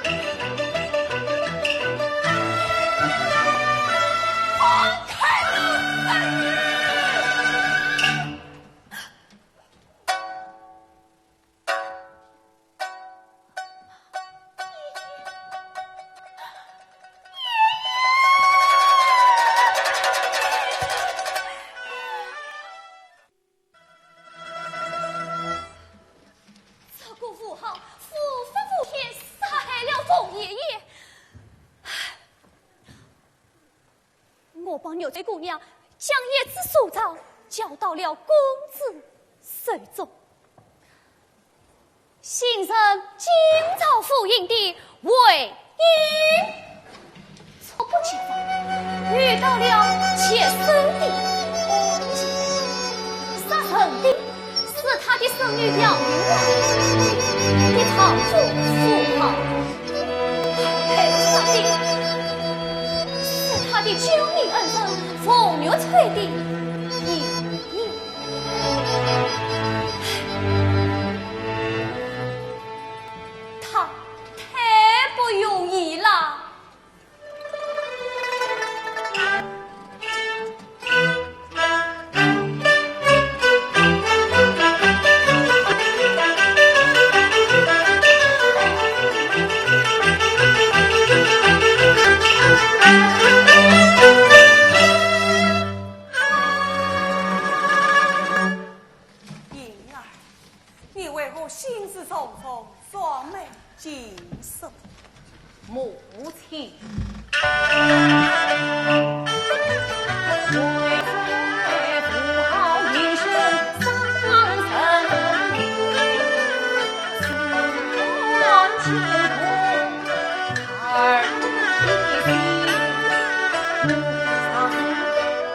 这个吴豪无法无天，杀害了凤爷爷。唉，我帮玉翠姑娘将胭脂手镯交到了公子手中。 新任金朝府尹的唯一猝不及防，遇到了绝世的恶计，杀人的是他的孙女杨云兰，的丈夫吴豪，害死的是他的救命恩人凤玉翠的爷爷。 他太不容易了。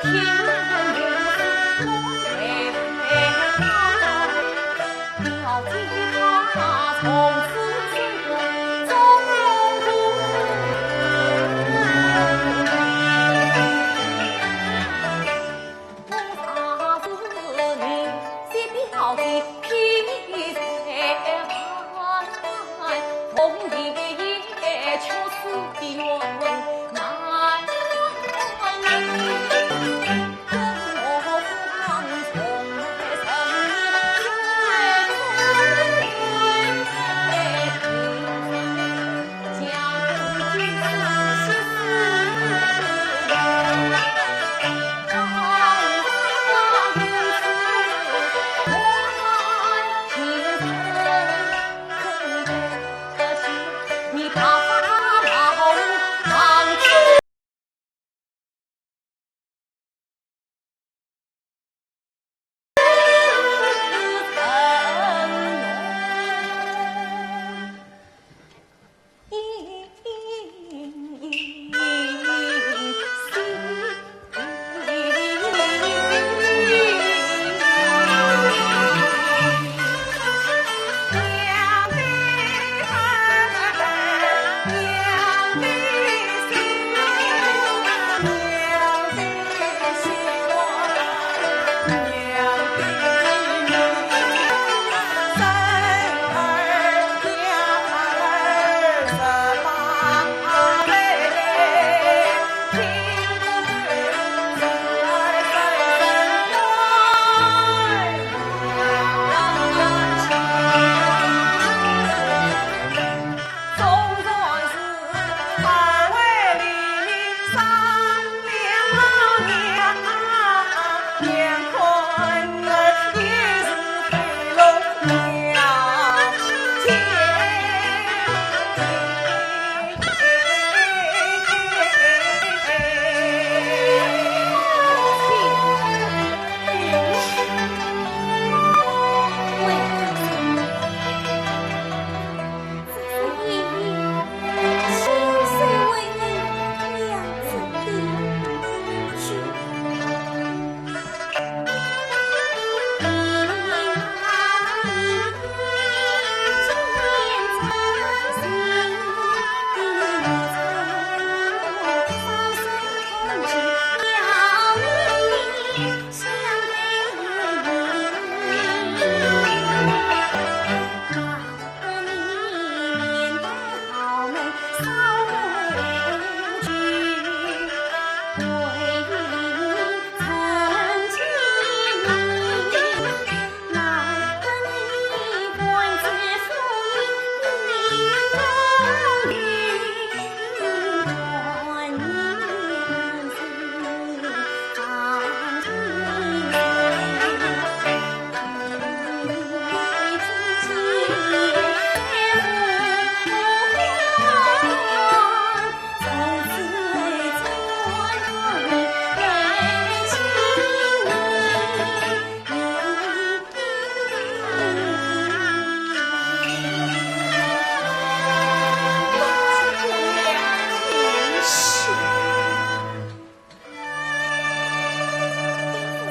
夫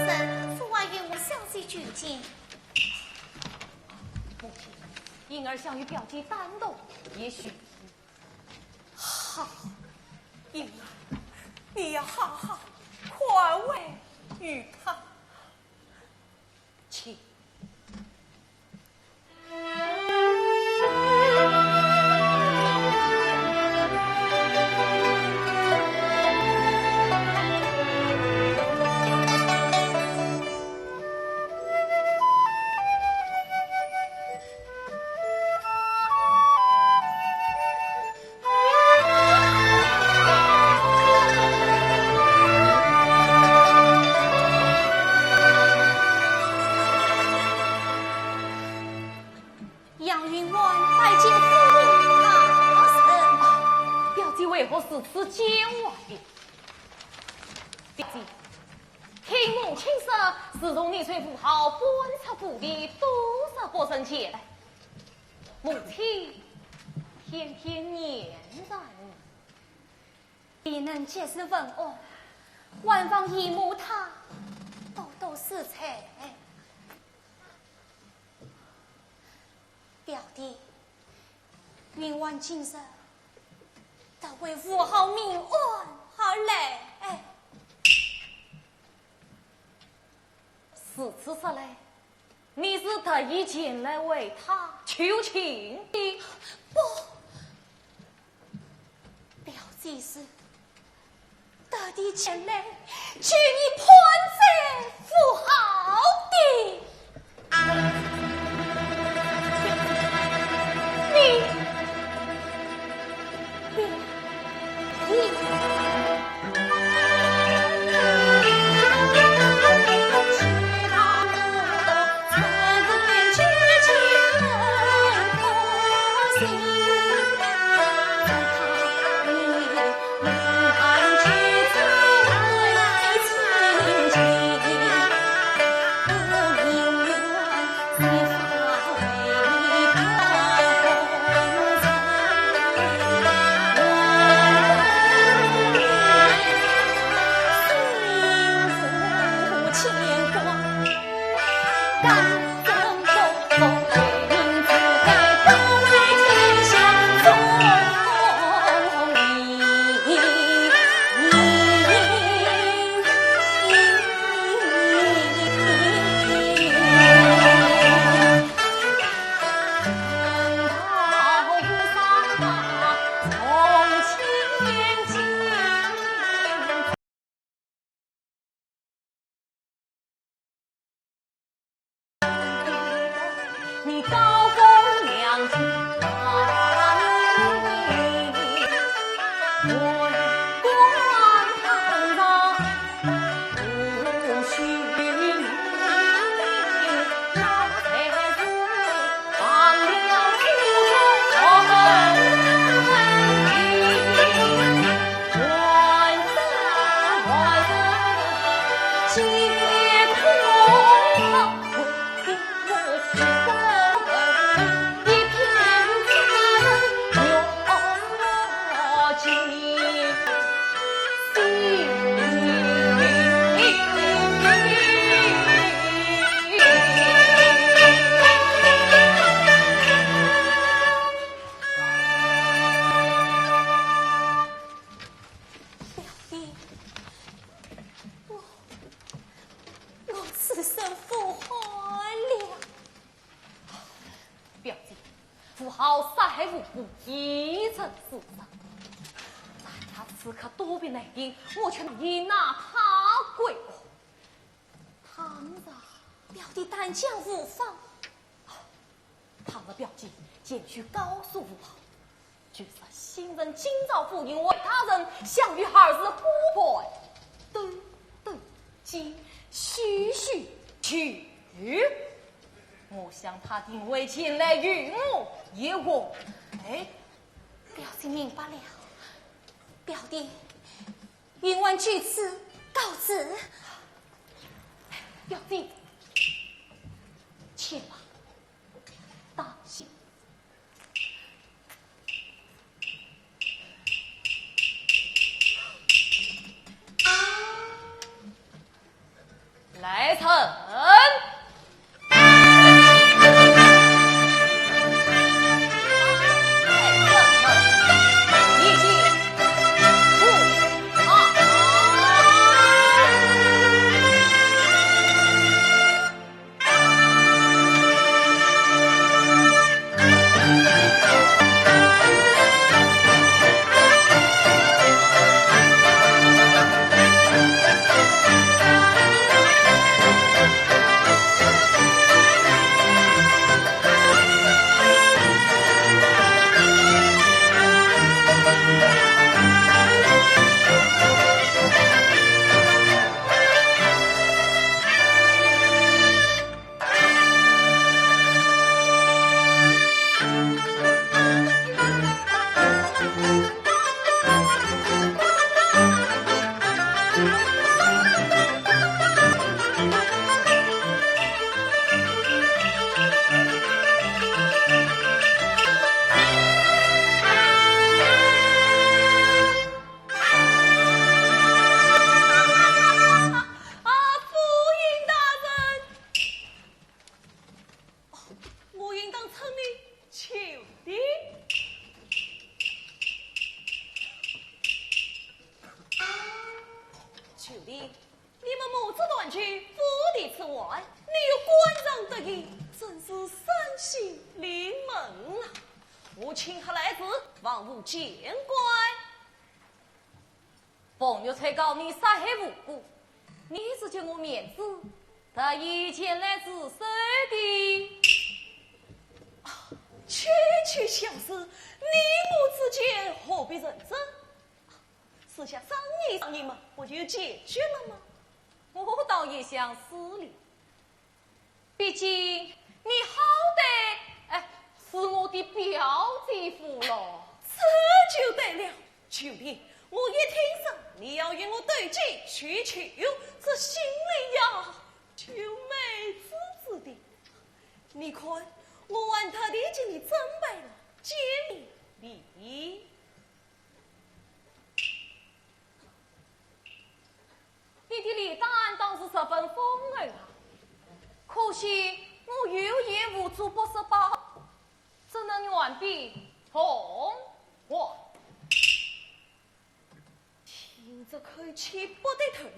人，父王与我相许求见。母亲，莺儿想与表姐单独一叙。好，莺儿，你要好好宽慰于她。请。 杨云欢拜见父王大人。啊，表姐为何如此见外？表姐，听母亲说，自从你随父后搬出府里，多日不曾见来，母亲天天念着你。 你能及时问安，还望姨母她多多赐彩。表弟，云婉今日特为武豪命案而来。如此说来， 你是特意前来为他求情的？不，表姐是特地前来求你判斩武豪的。你，你，你。表弟，我，我此生无憾了。表姐，武豪杀害无辜，已成事实。但他此刻多病难定，我却难以拿他归案。倘若，表弟但讲无妨。 倘若表姐前去告诉武豪，据说新任京兆府尹外大人想于二时忽然登登基，徐徐求，我想他定会前来与我议和。哎，表姐明白了。表弟，云婉据此告辞。表姐，且慢。 当心。来人！你们母子团聚，府第之患，你又官场得意，真是伤心临门啊！我清客来迟，望勿见怪。 凤玉才告你杀害无辜，你是给我面子，特意前来自首的。啊，区区小事，你我之间何必认真？私下商议商议嘛，不就解决了吗？我倒也想是哩。 毕竟你好歹，哎，是我的表姐夫咯。这就对了，秋萍，我一听说你要与我对簿叙旧，这心里呀，就美滋滋的。你看，我还特地给你准备了见面礼。 你的礼单倒是十分丰厚啊，可惜我有眼无珠不识宝，怎能远比同患？听这口气不对头，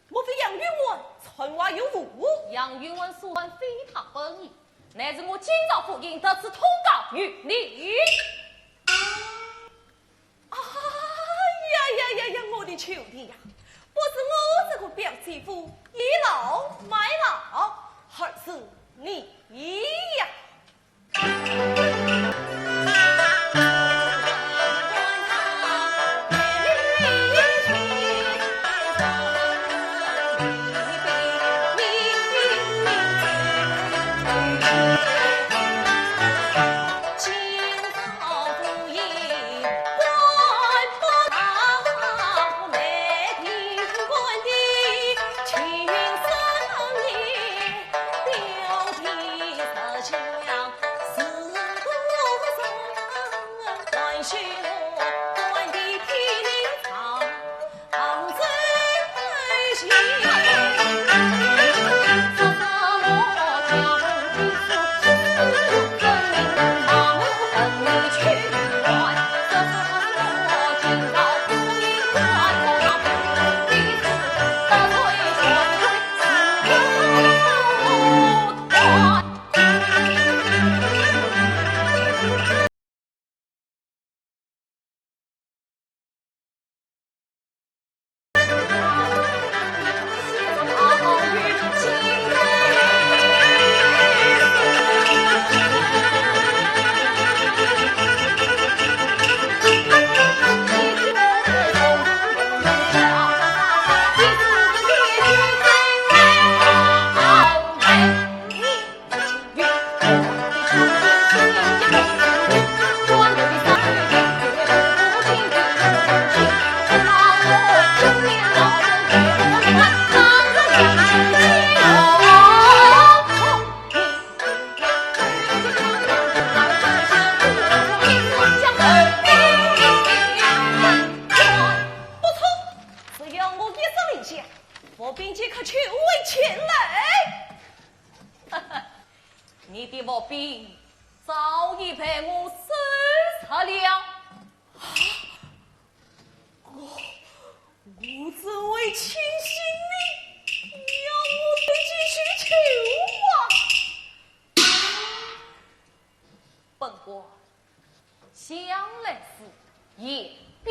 莫非杨玉环传话有误？杨玉环所传非他本意，乃是我今朝复印特此通告于你。 哎呀呀呀呀，我的秋萍呀，不是我这个表姐夫倚老卖老，而是你呀。不错，只要我一声令下，伏兵即刻就会前来。 你的伏兵早已被我收拾了。啊，我，我这位亲信呢，要我对簿叙旧啊？本官 向来是言必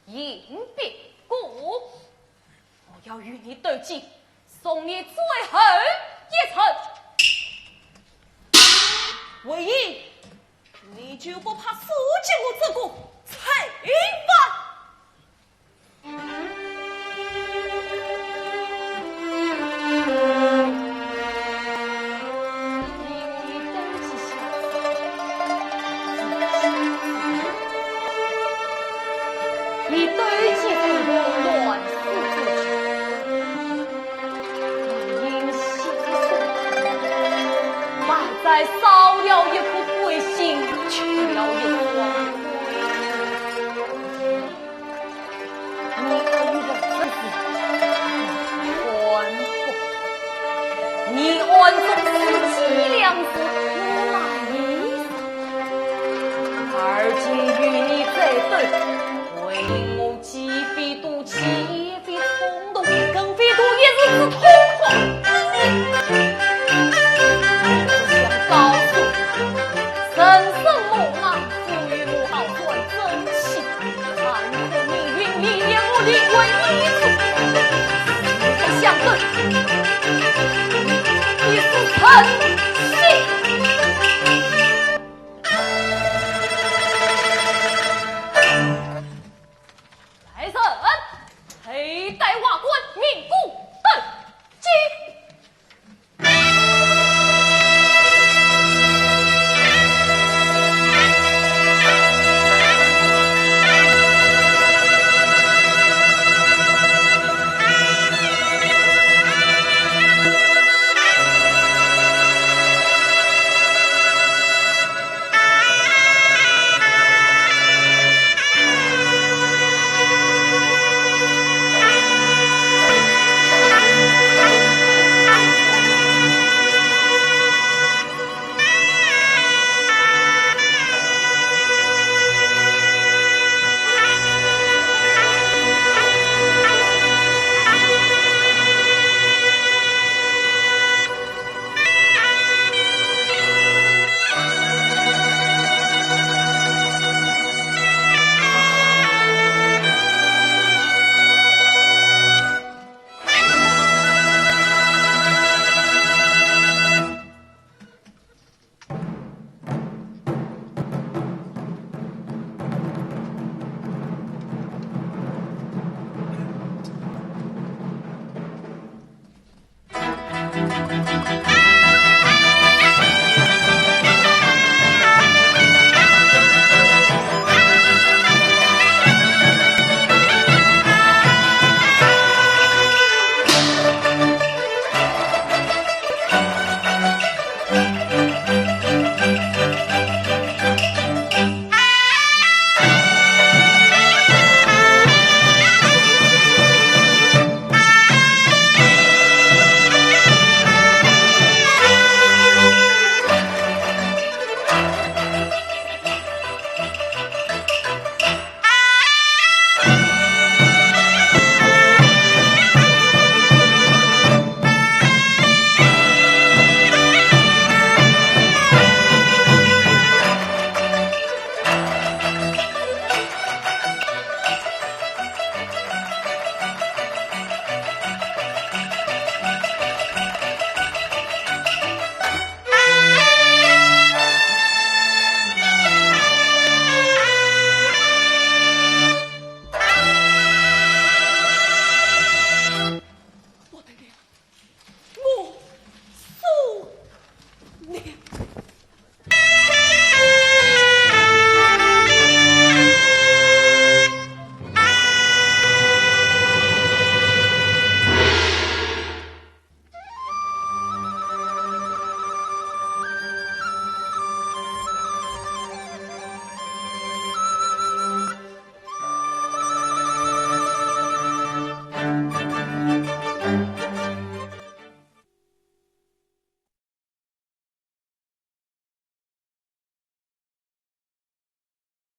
应，印必果。我要与你对簿，送你最后一程。魏婴，你就不怕束紧我这个贼吧？ 你登基是个乱世之君，你因心生恨，还在烧了一颗鬼心，去了一双鬼。 你可以问自己，你暗中思计良时，我哪里？而今与你再斗，为我鸡飞肚，鸡飞葱肚，更飞